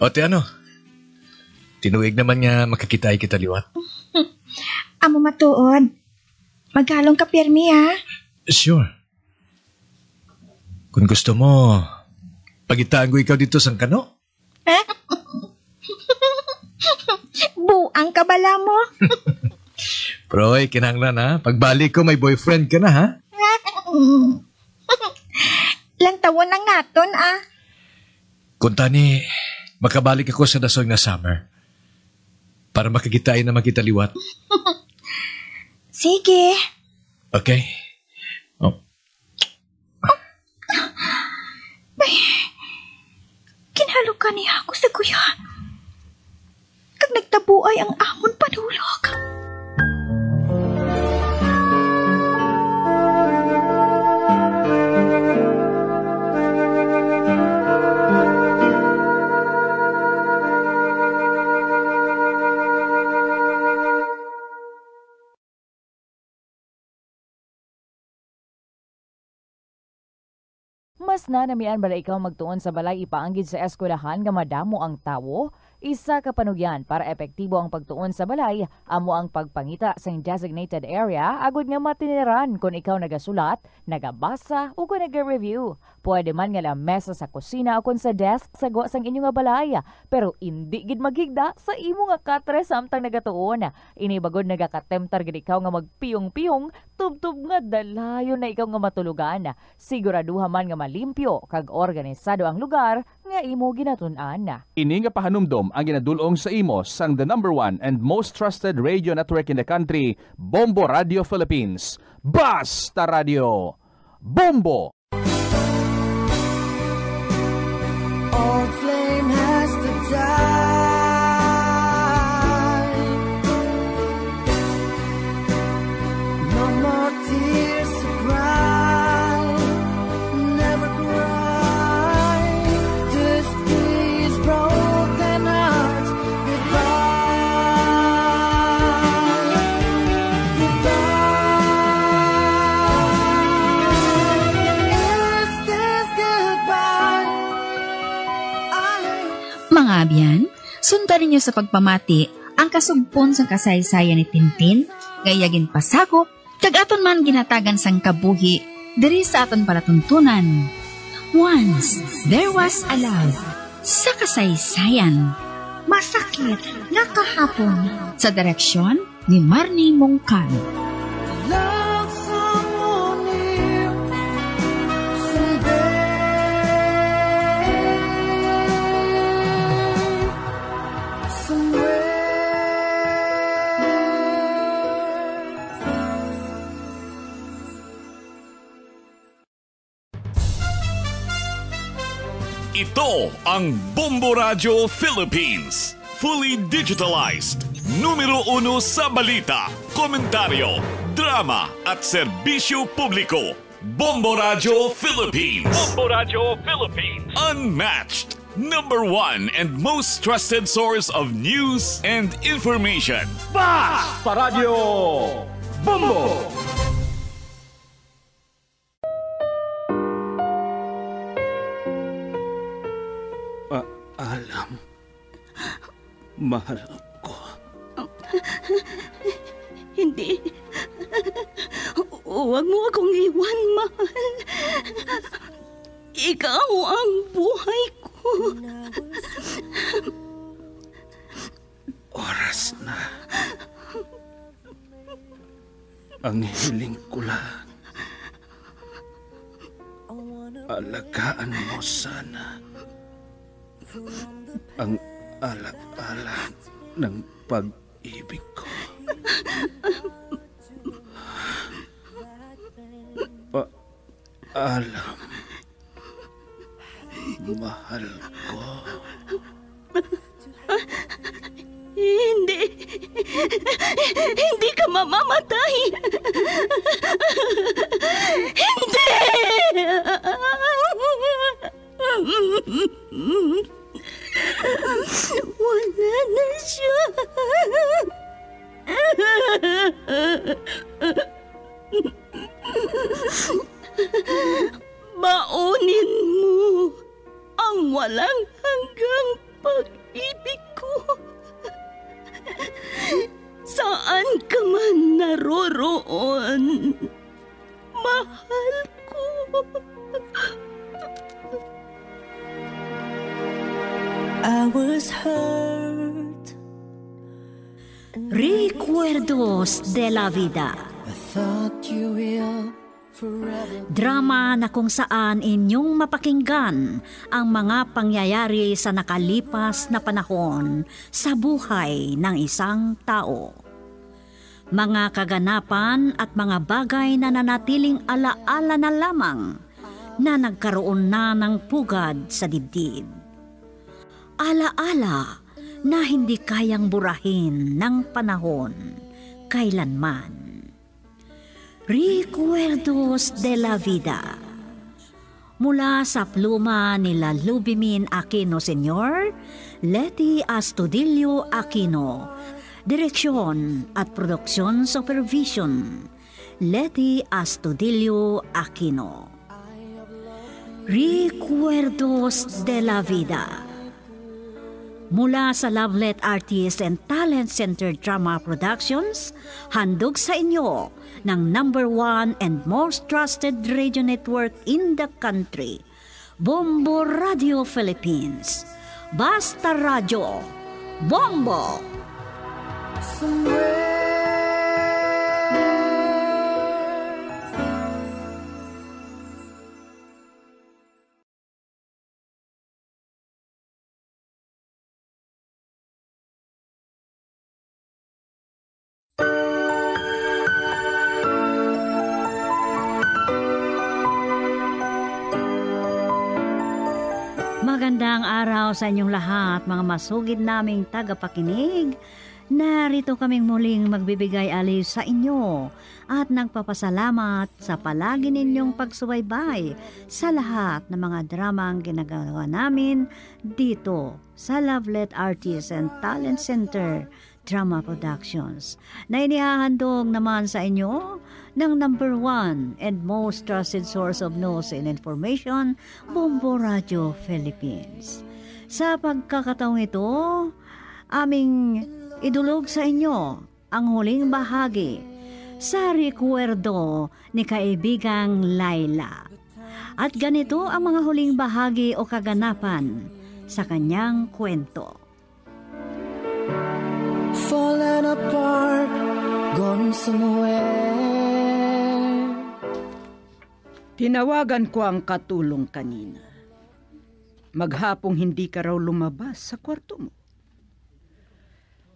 O, ti ano? Tinuig naman nga makakitaay kita liwat. Amo matuod. Maghalong ka pirmi, ha? Sure. Kung gusto mo, pagitaan ko ikaw dito sang kano. Buang ka bala mo. Proy, kinahanglan, ha? Pagbalik ko, may boyfriend ka na, ha? Lantawon ang naton, ah. Kuntani, makabalik ako sa dason nga summer para makakitaay naman kita liwat. Sige. Okay. Oh. Ay, ginhalukan niya ako sa guya. Kag nagtabuay ang amon panulog. Mas nanamian bala ikaw magtuon sa balay ipaanggid sa eskwelahan nga madamo ang tawo? Isa ka panugyan para epektibo ang pagtuon sa balay amo ang pagpangita sang designated area agud nga matiniran kon ikaw nagasulat, nagabasa, o kon naga-review. Pwede man nga lamesa sa kusina o kon sa desk sa gwa sang inyo nga balay, pero indi gid maghigda sa imo nga katre samtang nagatuon. Ini bagod nagakatemptar gid ikaw nga magpiyong-piyong tubtob nga dalayon na ikaw nga matulogan. Siguraduha man nga malimpyo kag organisado ang lugar nga imo ginatun-an. Ini nga pahanumdom ang ginadul-ong sa imo sang the number one and most trusted radio network in the country, Bombo Radio Philippines. Basta Radio Bombo! Old flame has to die. No more tears to cry. Never cry. This is broken heart. Goodbye. Goodbye. Is this goodbye? I Mga abyan, sundan ninyo sa pagpamati ang kasugpon sang kasaysayan ni Tintin nga iya ginpasakop kag aton man ginhatagan sang kabuhi diri sa aton palatuntunan. Once There Was a Love sa kasaysayan. Masakit nga kahapon. Sa direksyon ni Marnie Mongkan. Love someone new someday. Somewhere. Ito ang Bombo Radyo Philippines. Fully digitalized. Numero uno sa balita, komentaryo, drama, at serbisyo publiko. Bombo Radyo Philippines. Bombo Radyo Philippines. Unmatched. Number one and most trusted source of news and information. Basta Radyo Bombo! Paalam, mahal ko. Hindi. Huwag mo akong iwan, mahal. Ikaw ang buhay ko. Oras na. Ang hiling ko lang, alagaan mo sana ang Alap-alap ng pag-ibig ko. Paalam, mahal ko. Hindi. Hindi ka mamamatay. Hindi! Wala na siya. Baunin mo ang walang hanggang pag-ibig ko. Saan ka man naroroon, mahal ko. I was hurt. Recuerdos de la Vida. I thought you will forever. Drama na kung saan inyong mapakinggan ang mga pangyayari sa nakalipas na panahon sa buhay ng isang tao. Mga kaganapan at mga bagay na nanatiling alaala na lamang na nagkaroon na ng pugad sa dibdib. Alaala na hindi kayang burahin ng panahon kailanman. Recuerdos de la Vida. Mula sa pluma ni Lalubimin Aquino Senior, Leti Astudillo Aquino. Direksyon at production supervision, Leti Astudillo Aquino. Recuerdos de la Vida. Mula sa Lovelet Artist and Talent Center Drama Productions, handog sa inyo ng number one and most trusted radio network in the country, Bombo Radio Philippines. Basta Radyo, Bombo! Magandang araw sa inyong lahat, mga masugid naming tagapakinig. Narito kaming muling magbibigay aliw sa inyo at nagpapasalamat sa palagi ninyong pagsubaybay sa lahat ng mga dramang ginagawa namin dito sa Lovelet Artists and Talent Center Drama Productions, na inihahandog naman sa inyo ng number one and most trusted source of news and information, Bombo Radio Philippines. Sa pagkakataong ito, aming idulog sa inyo ang huling bahagi sa rekwerdo ni Kaibigang Laila. At ganito ang mga huling bahagi o kaganapan sa kanyang kwento. Fallen apart, gone somewhere. Tinawagan ko ang katulong kanina. Maghapong hindi ka raw lumabas sa kwarto mo.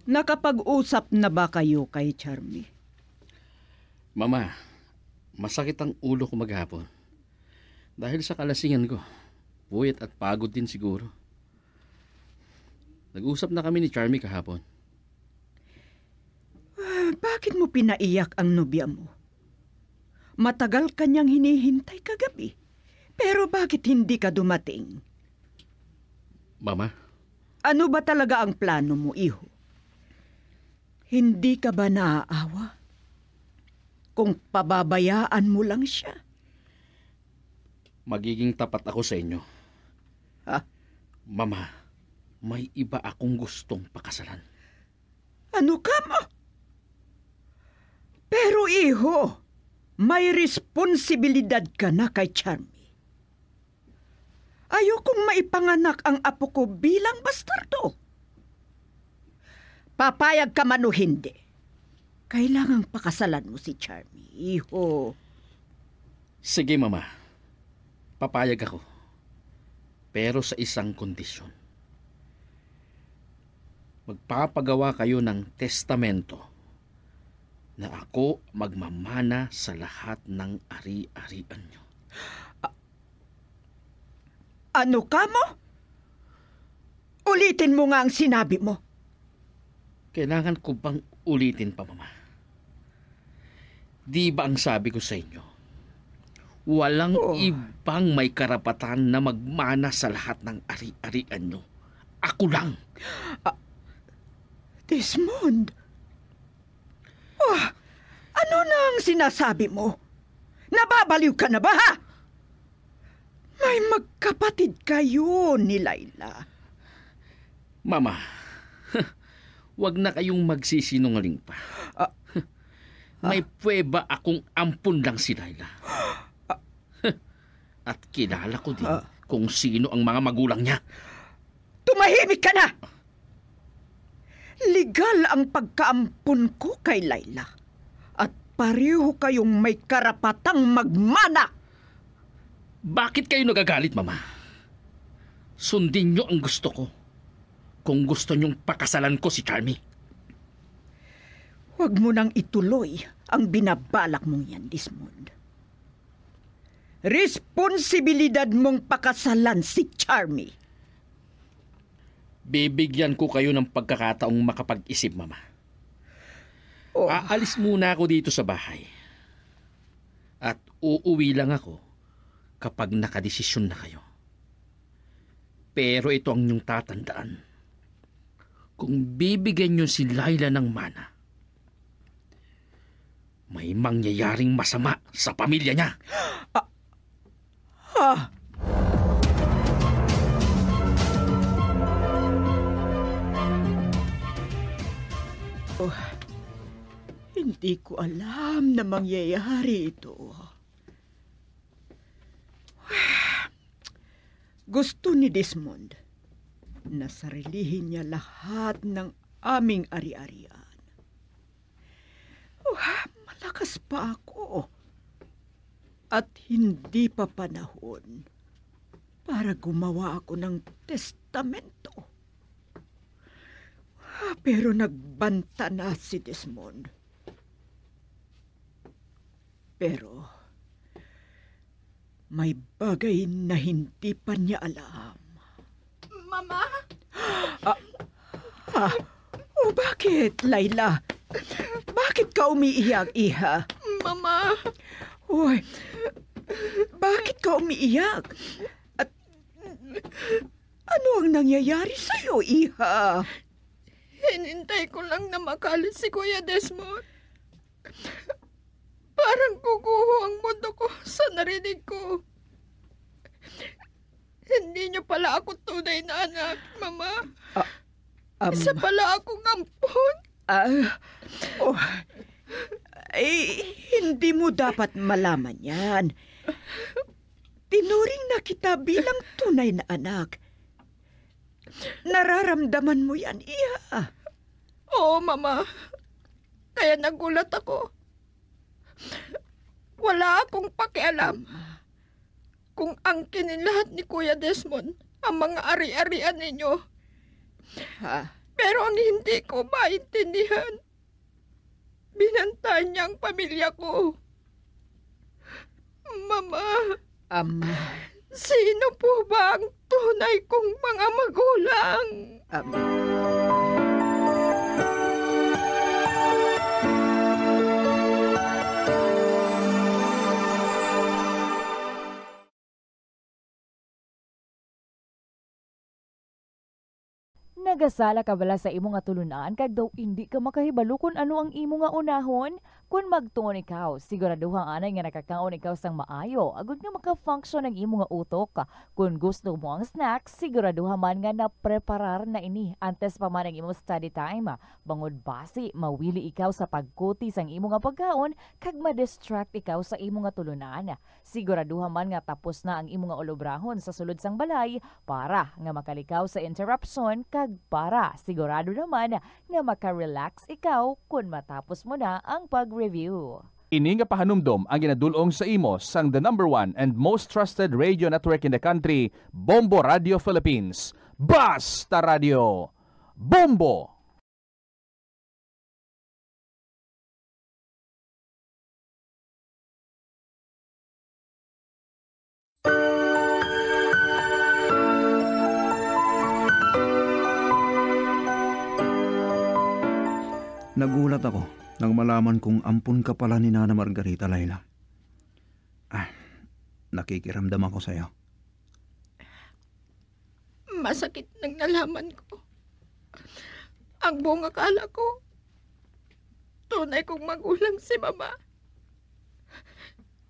Nakapag-usap na ba kayo kay Charmy? Mama, masakit ang ulo ko maghapon. Dahil sa kalasingan ko, puyat at pagod din siguro. Nag-usap na kami ni Charmy kahapon. Ah, bakit mo pinaiyak ang nobya mo? Matagal ka niyang hinihintay kagabi. Pero bakit hindi ka dumating? Mama? Ano ba talaga ang plano mo, iho? Hindi ka ba naaawa kung pababayaan mo lang siya? Magiging tapat ako sa inyo. Ha? Mama, may iba akong gustong pakasalan. Ano ka mo? Pero iho, may responsibilidad ka na kay Charmy. Ayokong maipanganak ang apo ko bilang bastardo. Papayag ka man o hindi, kailangang pakasalan mo si Charmy, iho. Sige, Mama. Papayag ako. Pero sa isang kondisyon. Magpapagawa kayo ng testamento na ako magmamana sa lahat ng ari-arian niyo. A-, ano ka mo? Ulitin mo nga ang sinabi mo. Kailangan ko bang ulitin pa, Mama? Di ba ang sabi ko sa inyo, walang Oh. ibang may karapatan na magmana sa lahat ng ari-arian niyo. Ako lang. Ah, Desmond. Oh, ano na ang sinasabi mo? Nababaliw ka na ba, ha? May magkapatid kayo ni Laila. Mama, wag na kayong magsisinungaling pa. Ah. May pweba akong ampon lang si Laila. At kilala ko din Ah. kung sino ang mga magulang niya. Tumahimik ka na! Legal ang pagkaampon ko kay Laila. At pareho kayong may karapatang magmana. Bakit kayo nagagalit, Mama? Sundin niyo ang gusto ko kung gusto niyong pakasalan ko si Charmy. Huwag mo nang ituloy ang binabalak mong yan, Desmond. Responsibilidad mong pakasalan si Charmy. Bibigyan ko kayo ng pagkakataong makapag-isip, Mama. Oh. Aalis muna ako dito sa bahay. At uuwi lang ako kapag nakadesisyon na kayo. Pero ito ang inyong tatandaan. Kung bibigyan niyo si Laila ng mana, may mangyayaring masama sa pamilya niya. Ah, ha? Oh, hindi ko alam na mangyayari ito. Gusto ni Desmond na sarilihin niya lahat ng aming ari-arian. Oh, malakas pa ako. At hindi pa panahon para gumawa ako ng testamento. Pero nagbanta na si Desmond. Pero may bagay na hindi pa niya alam. Mama? Ah, ah, oh, bakit, Laila? Bakit ka umiiyak, iha? Mama. Uy, bakit ka umiiyak? At ano ang nangyayari sa'yo, iha? Hinintay ko lang na makalis si Kuya Desmond. Parang guguho ang mundo ko sa narinig ko. Hindi niyo pala ako tunay na anak, Mama. Ah, um, Isa pala akong ampon. Ah, oh, eh, hindi mo dapat malaman yan. Tinuring na kita bilang tunay na anak. Nararamdaman mo yan, iha. Oo, Mama. Kaya nagulat ako. Wala akong pakialam kung angkinin lahat ni Kuya Desmond ang mga ari-arian ninyo. Ha? Pero ang hindi ko maintindihan, binantaan niya ang pamilya ko. Mama, Ama. Sino po ba ang tunay kong mga magulang? Ama. Nagasala ka bala sa imo nga tulunan kag daw indi ka makahibalo kon ano ang imo nga unahon? Kon magtuon ikaw, siguraduha anay nga nakakaon ikaw sang maayo, agod nga maka-function ang imo nga utok. Kon gusto mo ang snack, siguraduha man nga napreparar na ini antes pa man ang imo study time, bangod basi mawili ikaw sa pagkuti sang imo nga pagkaon kag ma-distract ikaw sa imo nga tulunan. Siguraduha man nga tapos na ang imo nga ulobrahon sa sulod sang balay para nga makalikaw sa interruption kag para sigurado naman nga maka-relax ikaw kon matapos mo na ang pag-review. Ini nga pahanumdom ang ginadul-ong sa imo sang the number one and most trusted radio network in the country, Bombo Radio Philippines. Basta Radio, Bombo! Nagulat ako nang malaman kong ampon ka pala ni Nana Margarita, Laila. Ah, nakikiramdam ako sa'yo. Masakit nang nalaman ko. Ang buong akala ko, tunay kong magulang si Mama.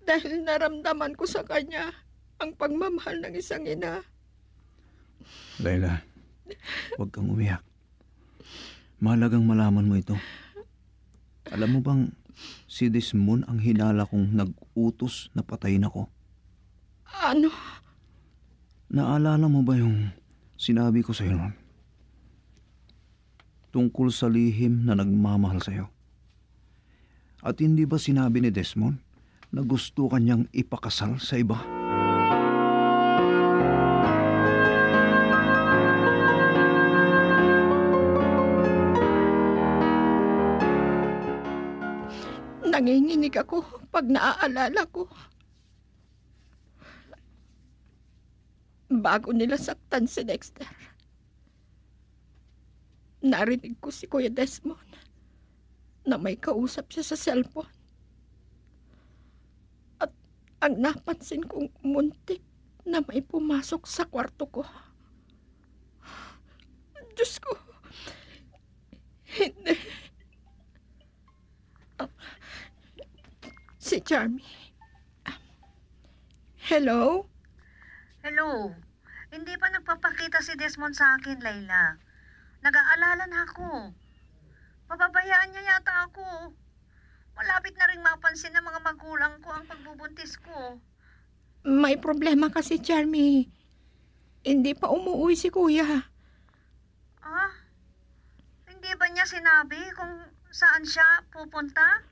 Dahil naramdaman ko sa kanya ang pagmamahal ng isang ina. Laila, huwag kang umiyak. Mahalagang malaman mo ito. Alam mo bang si Desmond ang hinala kong nag-utos na patayin ako? Ano? Naalala mo ba yung sinabi ko sa'yo noon? Tungkol sa lihim na nagmamahal sa'yo. At hindi ba sinabi ni Desmond na gusto ka niyang ipakasal sa iba? Nanginginig ako pag naaalala ko. Bago nila saktan si Dexter, narinig ko si Kuya Desmond na may kausap siya sa cellphone. At ang napansin kong muntik na may pumasok sa kwarto ko. Diyos ko, hindi. Ah, si Charmy. Hello? Hello. Hindi pa nagpapakita si Desmond sa akin, Layla. Nag-aalala na ako. Pababayaan niya yata ako. Malapit na ring mapansin ng mga magulang ko ang pagbubuntis ko. May problema kasi, Charmy. Hindi pa umuwi si Kuya. Ah? Hindi ba niya sinabi kung saan siya pupunta?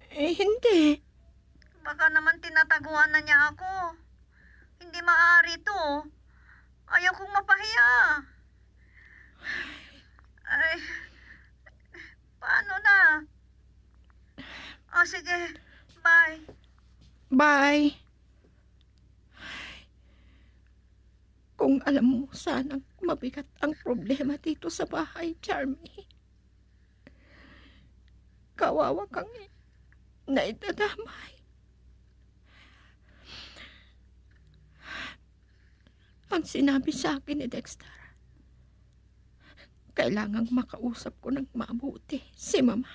Eh, hindi. Baka naman tinataguan na niya ako. Hindi maaari to. Ayaw kong mapahiya. Ay, paano na? O, sige. Bye. Bye. Kung alam mo sanang mabigat ang problema dito sa bahay, Charmy. Kawawa kang naidadamay. Ang sinabi sa akin ni Dexter, kailangang makausap ko ng mabuti si Mama.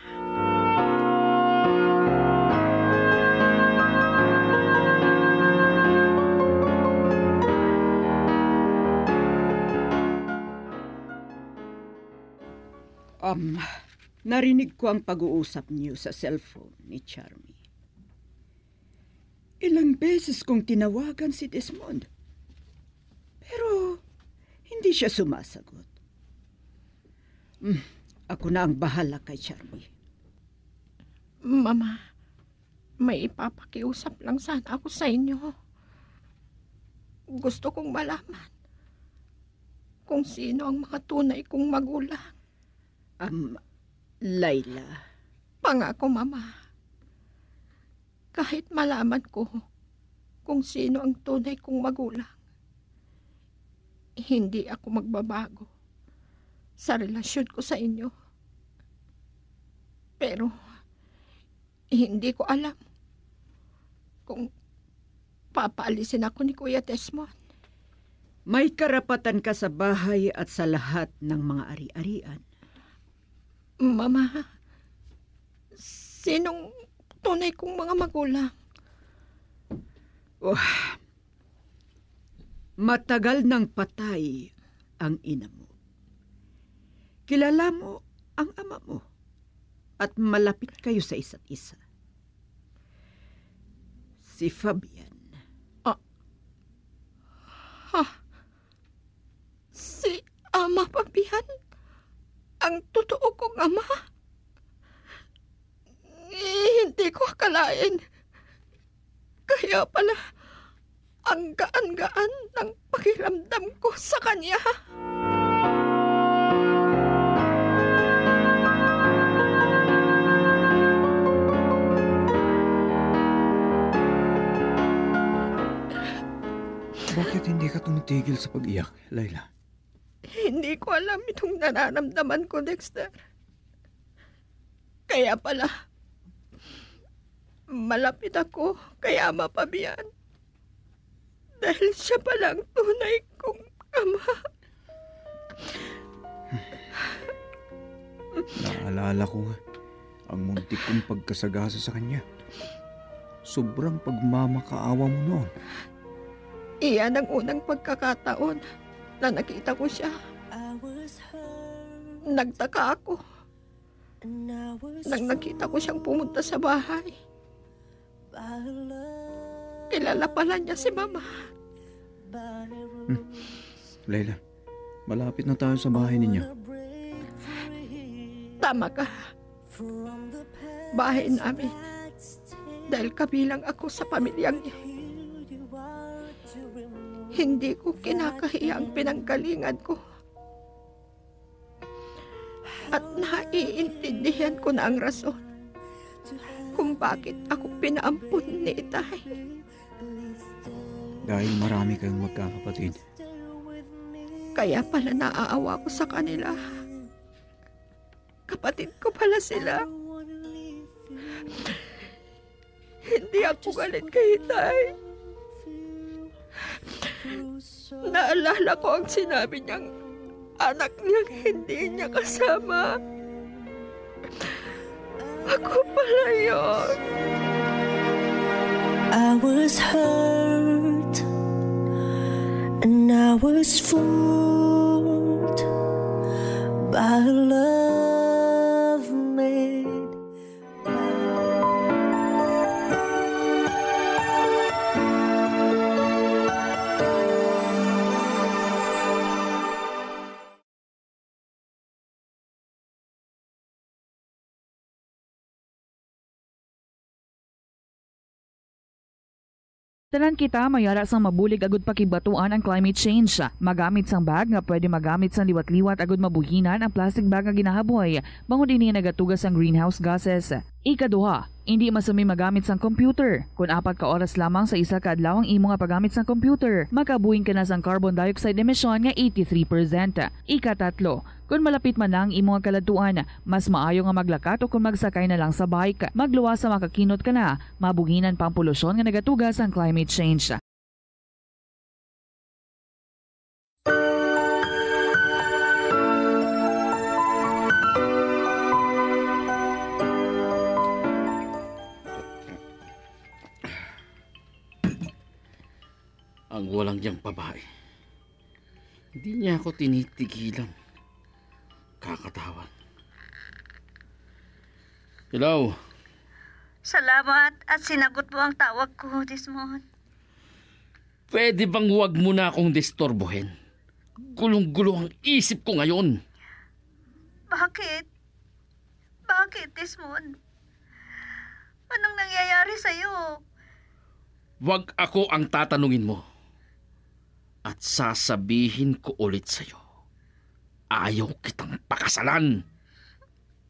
Um, narinig ko ang pag-uusap niyo sa cellphone ni Charmy. Ilang beses kong tinawagan si Desmond, pero hindi siya sumasagot. Mm, ako na ang bahala kay Charmy. Mama, may ipapakiusap lang sana ako sa inyo. Gusto kong malaman kung sino ang mga tunay kong magulang. Um, Layla. Pangako, Mama. Kahit malaman ko kung sino ang tunay kong magulang, hindi ako magbabago sa relasyon ko sa inyo. Pero hindi ko alam kung papaalisin ako ni Kuya Desmond. May karapatan ka sa bahay at sa lahat ng mga ari-arian. Mama, sinong tunay kong mga magulang? Wah, matagal nang patay ang ina mo. Kilala mo ang ama mo at malapit kayo sa isa't isa. Si Fabian. Ah. Ha? Si Ama Fabian? Ang totoo kong ama? Hindi ko akalain. Kaya pala, ang gaan-gaan ng pakiramdam ko sa kanya. Bakit hindi ka tumitigil sa pag-iyak, Layla? Hindi ko alam itong nararamdaman ko, Dexter. Kaya pala, malapit ako kay Ama Fabian. Dahil siya pala ang tunay kong ama. Naalala ko nga ang muntik kong pagkasagasa sa kanya. Sobrang pagmamakaawa mo noon. Iyan ang unang pagkakataon na nakita ko siya. Nagtaka ako nang nakita ko siyang pumunta sa bahay. Kilala pala niya si Mama. Hmm. Layla, malapit na tayo sa bahay ninyo. Tama ka. Bahay namin. Dahil kabilang ako sa pamilyang niya. Hindi ko kinakahiya ang pinanggalingan ko. At naiintindihan ko na ang rason kung bakit ako pinaampon ni Itay. Dahil marami kayong magkakapatid. Kaya pala naaawa ko sa kanila. Kapatid ko pala sila. Hindi ako galit kay Itay. Naalala ko ang sinabi niyang anak niyang hindi niya kasama. Ako pala yun. I was hurt and I was fooled by a love made. Tanan kita may ara sang mabulig agud pakigbatuan ang climate change. Magamit sang bag nga pwede magamit sang liwat-liwat agud mabuhinan ang plastic bag nga ginahaboy, bangod ini nagatuga sang greenhouse gases. Ikaduha, indi masumi magamit sang computer kon apat ka oras lamang sa isa ka adlaw ang imo nga paggamit sang computer. Makabuhin ka na sang carbon dioxide emission nga eighty-three percent. Ikatatlo, kon malapit man na ang imo nga kaladtuan, mas maayo nga maglakat o kon magsakay na lang sa bike. Magluwas sa makakinot ka na, mabuhinan pa ang polusyon nga nagatuga sang climate change. Ang walang yang babae. Hindi niya ako tinitigilan. Kakatawa. Hello? Salamat at sinagot mo ang tawag ko, Desmond. Pwede bang wag mo na akong disturbuhin? Gulong-gulo ang isip ko ngayon. Bakit? Bakit, Desmond? Anong nangyayari sa'yo? Wag ako ang tatanungin mo. At sasabihin ko ulit sa'yo, ayaw kitang pakasalan.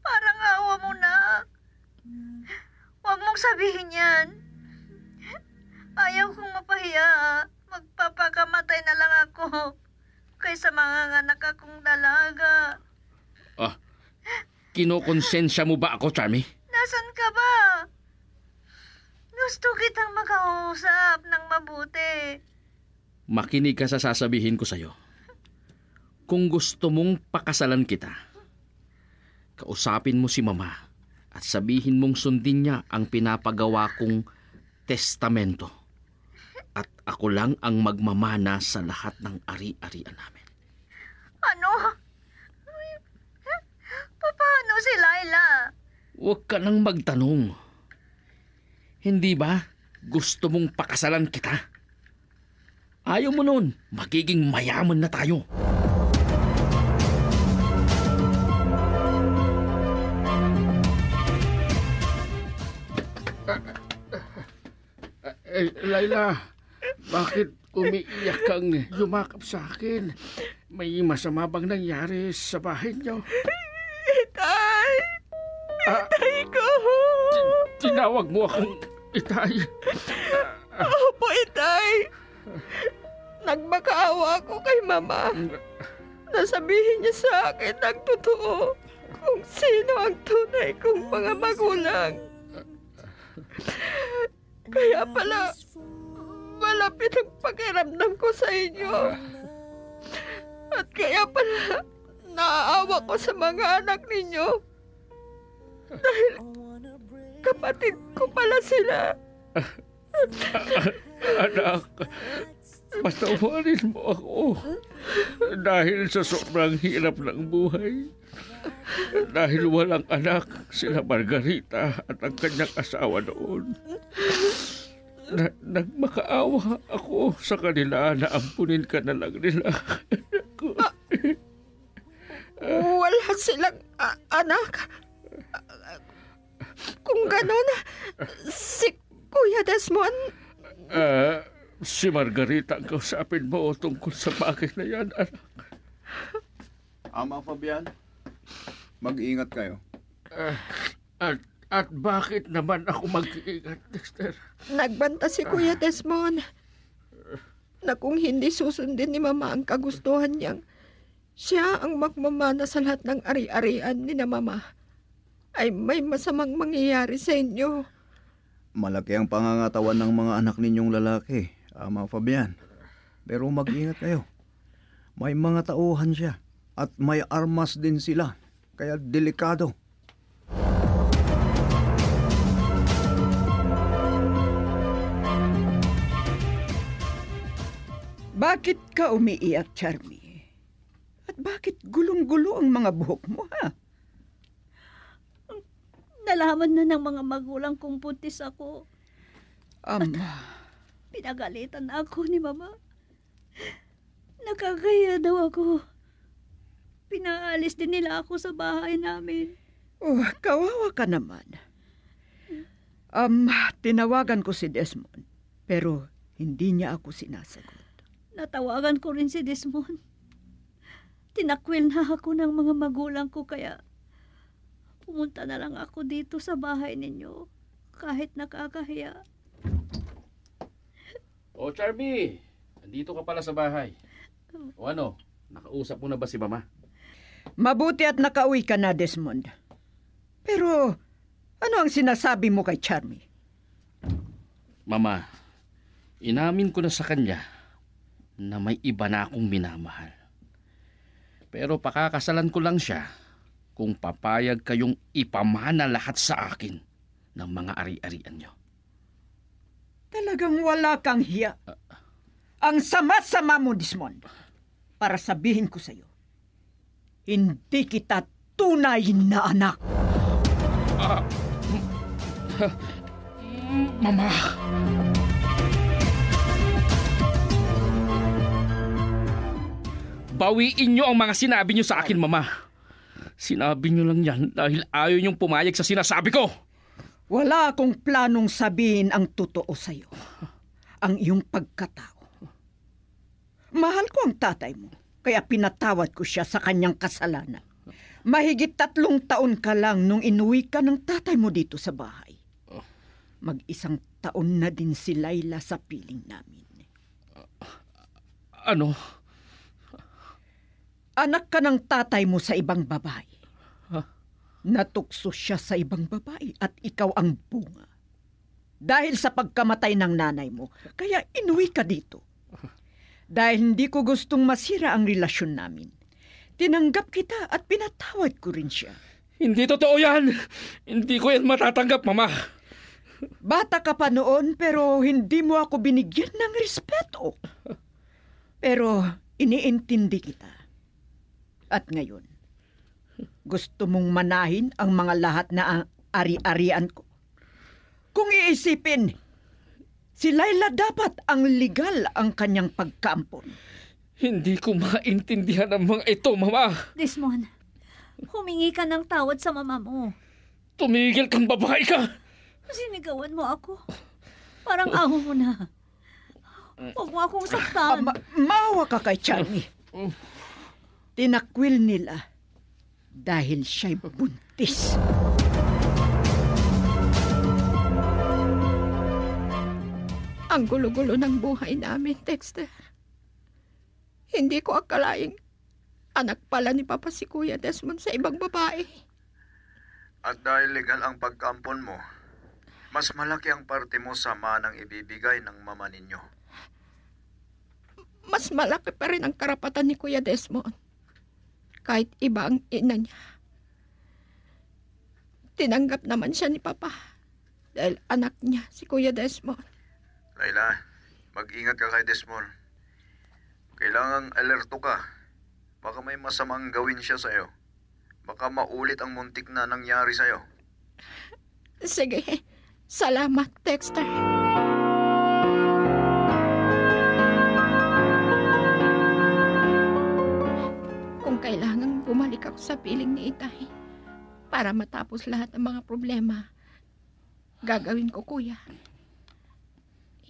Parang awa mo na. Huwag mong sabihin yan. Ayaw kong mapahiya. Magpapakamatay na lang ako kaysa manganganak akong dalaga. Ah, kinokonsensya mo ba ako, Charmy? Nasan ka ba? Gusto kitang makausap ng mabuti. Makinig ka sa sasabihin ko sa'yo. Kung gusto mong pakasalan kita, kausapin mo si Mama at sabihin mong sundin niya ang pinapagawa kong testamento. At ako lang ang magmamana sa lahat ng ari-arian namin. Ano? Paano si Laila? Huwag ka nang magtanong. Hindi ba gusto mong pakasalan kita? Ayaw mo nun, magiging mayaman na tayo. Eh, Laila, bakit umiiyak kang yumakap sa akin? May masama bang nangyari sa bahay niyo? Itay! Ah, Itay ko! Ti-, tinawag mo akong itay? Opo, Itay. Nagmakaawa ako kay Mama. Nasabihin niya sa akin ang totoo. kung sino ang tunay kong mga magulang. Kaya pala, malapit ang pakiramdam ko sa inyo. At kaya pala, naaawa ko sa mga anak ninyo. Dahil kapatid ko pala sila. Anak, patawarin mo ako dahil sa sobrang hirap ng buhay. Dahil walang anak sila Margarita at ang kanyang asawa noon. Na, nagmakaawa ako sa kanila na ampunin ka na lang nila. Wala silang, a-, anak. Kung ganon, si Kuya Desmond. Ah, si Margarita ang kausapin mo tungkol sa bagay na yan, anak. Ama Fabian, mag-ingat kayo. Ah, at, at bakit naman ako mag-iingat, Dexter? Nagbanta si Kuya Desmond na kung hindi susundin ni Mama ang kagustuhan niyang siya ang magmamana sa lahat ng ari-arian ni na Mama, ay may masamang mangyayari sa inyo. Malaki ang pangangatawan ng mga anak ninyong lalaki, Ama Fabian. Pero mag-ingat kayo. May mga tauhan siya, at may armas din sila, kaya delikado. Bakit ka umiiyak, Charmy? At bakit gulong-gulo ang mga buhok mo, ha? Nalaman na ng mga magulang kong buntis ako. Ama. Pinagalitan na ako ni Mama. Nakakahiya daw ako. Pinaalis din nila ako sa bahay namin. Oh, kawawa ka naman. Um, tinawagan ko si Desmond, pero hindi niya ako sinasagot. Natawagan ko rin si Desmond. Tinakwil na ako ng mga magulang ko, kaya pumunta na lang ako dito sa bahay ninyo, kahit nakakahiya. O, Charmy, nandito ka pala sa bahay. O ano, nakausap mo na ba si Mama? Mabuti at nakauwi ka na, Desmond. Pero ano ang sinasabi mo kay Charmy? Mama, inamin ko na sa kanya na may iba na akong minamahal. Pero pakakasalan ko lang siya kung papayag kayong ipamana lahat sa akin ng mga ari-arian niyo. Talagang wala kang hiya. Ah. Ang sama-sama mo, Desmond. Para sabihin ko sa'yo, hindi kita tunay na anak. Ah, m-, Mama. Bawiin niyo ang mga sinabi niyo sa akin, Mama. Sinabi niyo lang yan dahil ayaw niyong pumayag sa sinasabi ko. Wala akong planong sabihin ang totoo sa'yo. Ang iyong pagkatao. Mahal ko ang tatay mo, kaya pinatawad ko siya sa kanyang kasalanan. Mahigit tatlong taon ka lang nung inuwi ka ng tatay mo dito sa bahay. Oh. Mag-isang taon na din si Laila sa piling namin. Ano? Anak ka ng tatay mo sa ibang babae. Ha? Natukso siya sa ibang babae at ikaw ang bunga. Dahil sa pagkamatay ng nanay mo, kaya inuwi ka dito. Dahil hindi ko gustong masira ang relasyon namin, tinanggap kita at pinatawad ko rin siya. Hindi totoo yan! Hindi ko yan matatanggap, Mama. Bata ka pa noon, pero hindi mo ako binigyan ng respeto. Pero iniintindi kita. At ngayon, gusto mong manahin ang mga lahat na ang ari-arian ko. Kung iisipin, si Laila dapat ang legal ang kanyang pagkaampon. Hindi ko maintindihan ang mga ito, Mama. Desmond, humingi ka ng tawad sa mama mo. Tumigil kang babae ka! Sinigawan mo ako. Parang amo mo na. Huwag mo akong saktan. Ah, ma-, maawa ka kay Charmy. Tinakwil nila dahil siya'y buntis. Ang gulo-gulo ng buhay namin, Dexter. Hindi ko akalaing Anak pala ni Papa si Kuya Desmond sa ibang babae. At dahil legal ang pagkaampon mo, mas malaki ang parte mo sa manang ibibigay ng mama ninyo. Mas malaki pa rin ang karapatan ni Kuya Desmond. Kahit iba ang ina niya, tinanggap naman siya ni Papa dahil anak niya si Kuya Desmond. Laila, mag-ingat ka kay Desmond. Kailangang alerto ka. Baka may masamang gawin siya sa'yo. Baka maulit ang muntik na nangyari sa'yo. Sige. Salamat, Dexter. Kung kailangan bumalik ako sa piling ni Itay para matapos lahat ng mga problema, gagawin ko, Kuya.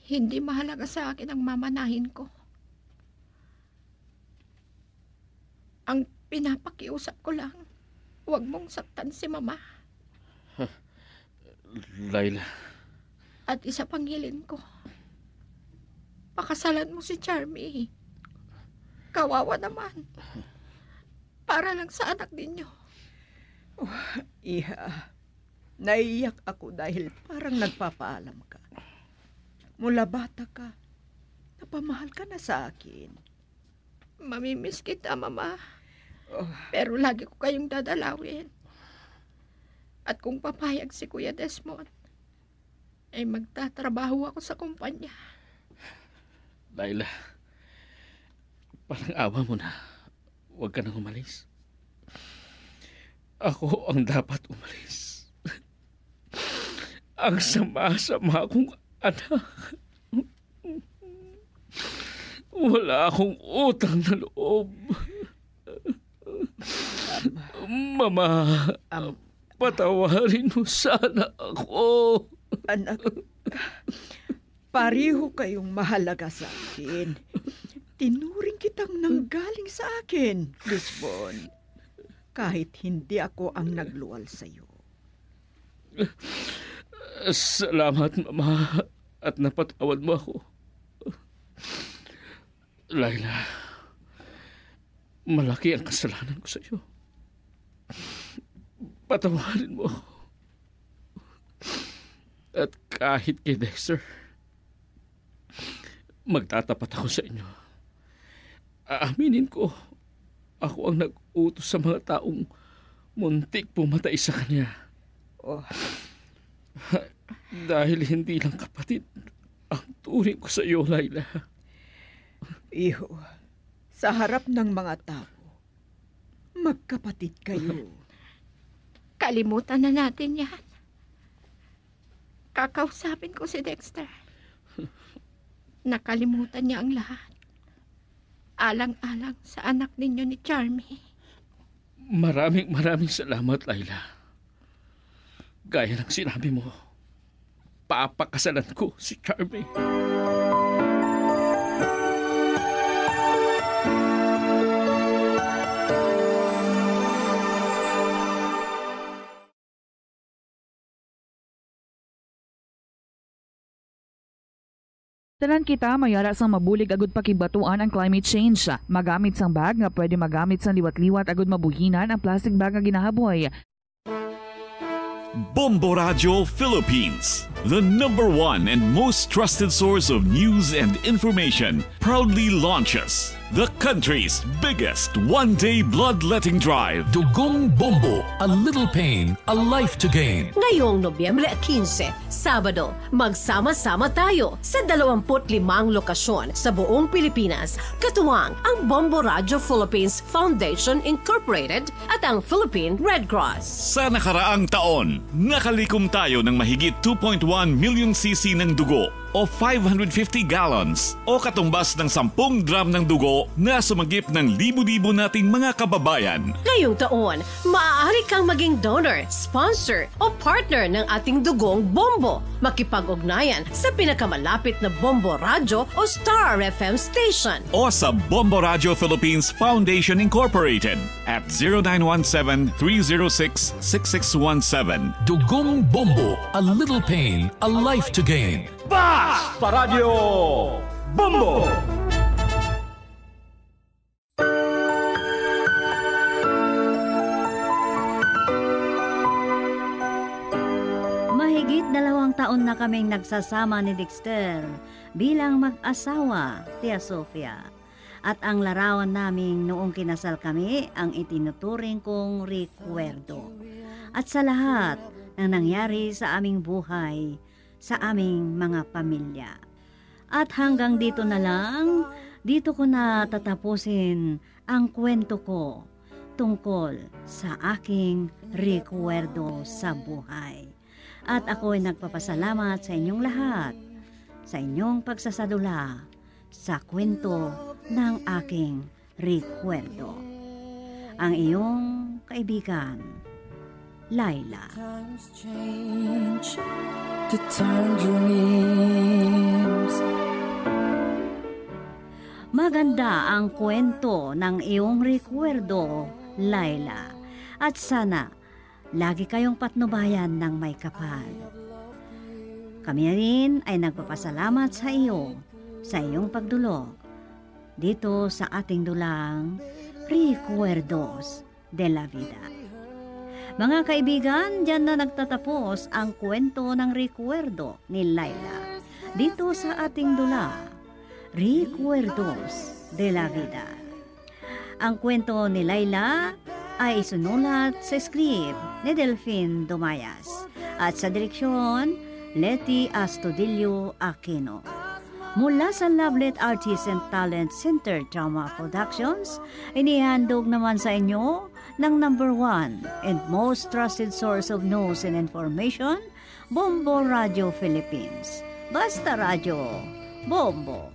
Hindi mahalaga sa akin ang mamanahin ko. Ang pinapakiusap ko lang, huwag mong saktan si Mama. Laila. At isa pang hiling ko, pakasalan mo si Charmy. Kawawa naman. Para lang sa anak ninyo. Oh, iha, naiyak ako dahil parang nagpapaalam ka. Mula bata ka, napamahal ka na sa akin. Mamimiss kita, Mama. Oh. Pero lagi ko kayong dadalawin. At kung papayag si Kuya Desmond, ay magtatrabaho ako sa kumpanya. Laila, parang awa mo na. Huwag ka nang umalis. Ako ang dapat umalis. Ang sama-sama kong anak. Wala akong utang na loob. Mama, Am- patawarin mo sana ako. Anak, pareho kayong mahalaga sa akin. Tinuring kitang nanggaling sa akin, Lisbon. Kahit hindi ako ang nagluwal sa iyo. Salamat, Mama, at napatawad mo ako. Laila, malaki ang kasalanan ko sa iyo. Patawarin mo ako. At kahit kay Dexter, magtatapat ako sa inyo. Aaminin ko, ako ang nag-utos sa mga taong muntik pumatay sa kanya. Oh. Dahil hindi lang kapatid ang turing ko sa iyo, Laila. Iho, sa harap ng mga tao, magkapatid kayo. Kalimutan na natin yan. Kakausapin ko si Dexter. Nakalimutan niya ang lahat. Alang-alang sa anak ninyo ni Charmy. Maraming, maraming salamat, Laila. Gaya ng sinabi mo, papakasalan ko si Charmy. Tanan kita may ara sang mabulig agud pakibatuan ang climate change. Magamit sang bag nga pwede magamit sang liwat-liwat agud mabuhinan ang plastic bag nga ginahaboy. Bombo Radyo Philippines, the number one and most trusted source of news and information, proudly launches the country's biggest one-day bloodletting drive. Dugong Bombo, a little pain, a life to gain. Ngayong Nobyembre quince, Sabado, magsama-sama tayo sa dalawampu't limang lokasyon sa buong Pilipinas, katuwang ang Bombo Radyo Philippines Foundation Incorporated at ang Philippine Red Cross. Sa nakaraang taon, nakalikom tayo ng mahigit two point one million C C ng dugo o five hundred fifty gallons o katumbas ng sampung drum ng dugo na sumagip ng libo-libo nating mga kababayan. Ngayong taon, maaari kang maging donor, sponsor, o partner ng ating dugong bombo. Makipag-ugnayan sa pinakamalapit na Bombo Radyo o Star F M station. O sa Bombo Radyo Philippines Foundation Incorporated at zero nine one seven, three zero six, six six one seven. Dugong Bombo, a little pain, a life to gain. Basta Radyo Bombo! Taon na kaming nagsasama ni Dexter bilang mag-asawa, Tia Sofia. At ang larawan naming noong kinasal kami ang itinuturing kong rekwerdo. At sa lahat ng nangyari sa aming buhay, sa aming mga pamilya. At hanggang dito na lang, dito ko na tatapusin ang kwento ko tungkol sa aking rekwerdo sa buhay. At ako'y nagpapasalamat sa inyong lahat, sa inyong pagsasadula sa kwento ng aking rekwerdo. Ang iyong kaibigan, Laila. Times change to turn dreams. Maganda ang kwento ng iyong rekwerdo, Laila. At sana lagi kayong patnubayan ng may kapal. Kami rin ay nagpapasalamat sa iyo sa iyong pagdulog dito sa ating dulang Recuerdos de la Vida. Mga kaibigan, diyan na nagtatapos ang kwento ng rekwerdo ni Laila dito sa ating dula, Recuerdos de la Vida. Ang kwento ni Laila ay sinulat sa script ni Delfin Dumayas at sa direksyon, Leti Astudillo Aquino. Mula sa Lovelet Artists and Talent Center Drama Productions, inihandog naman sa inyo ng number one and most trusted source of news and information, Bombo Radio Philippines. Basta Radyo, Bombo.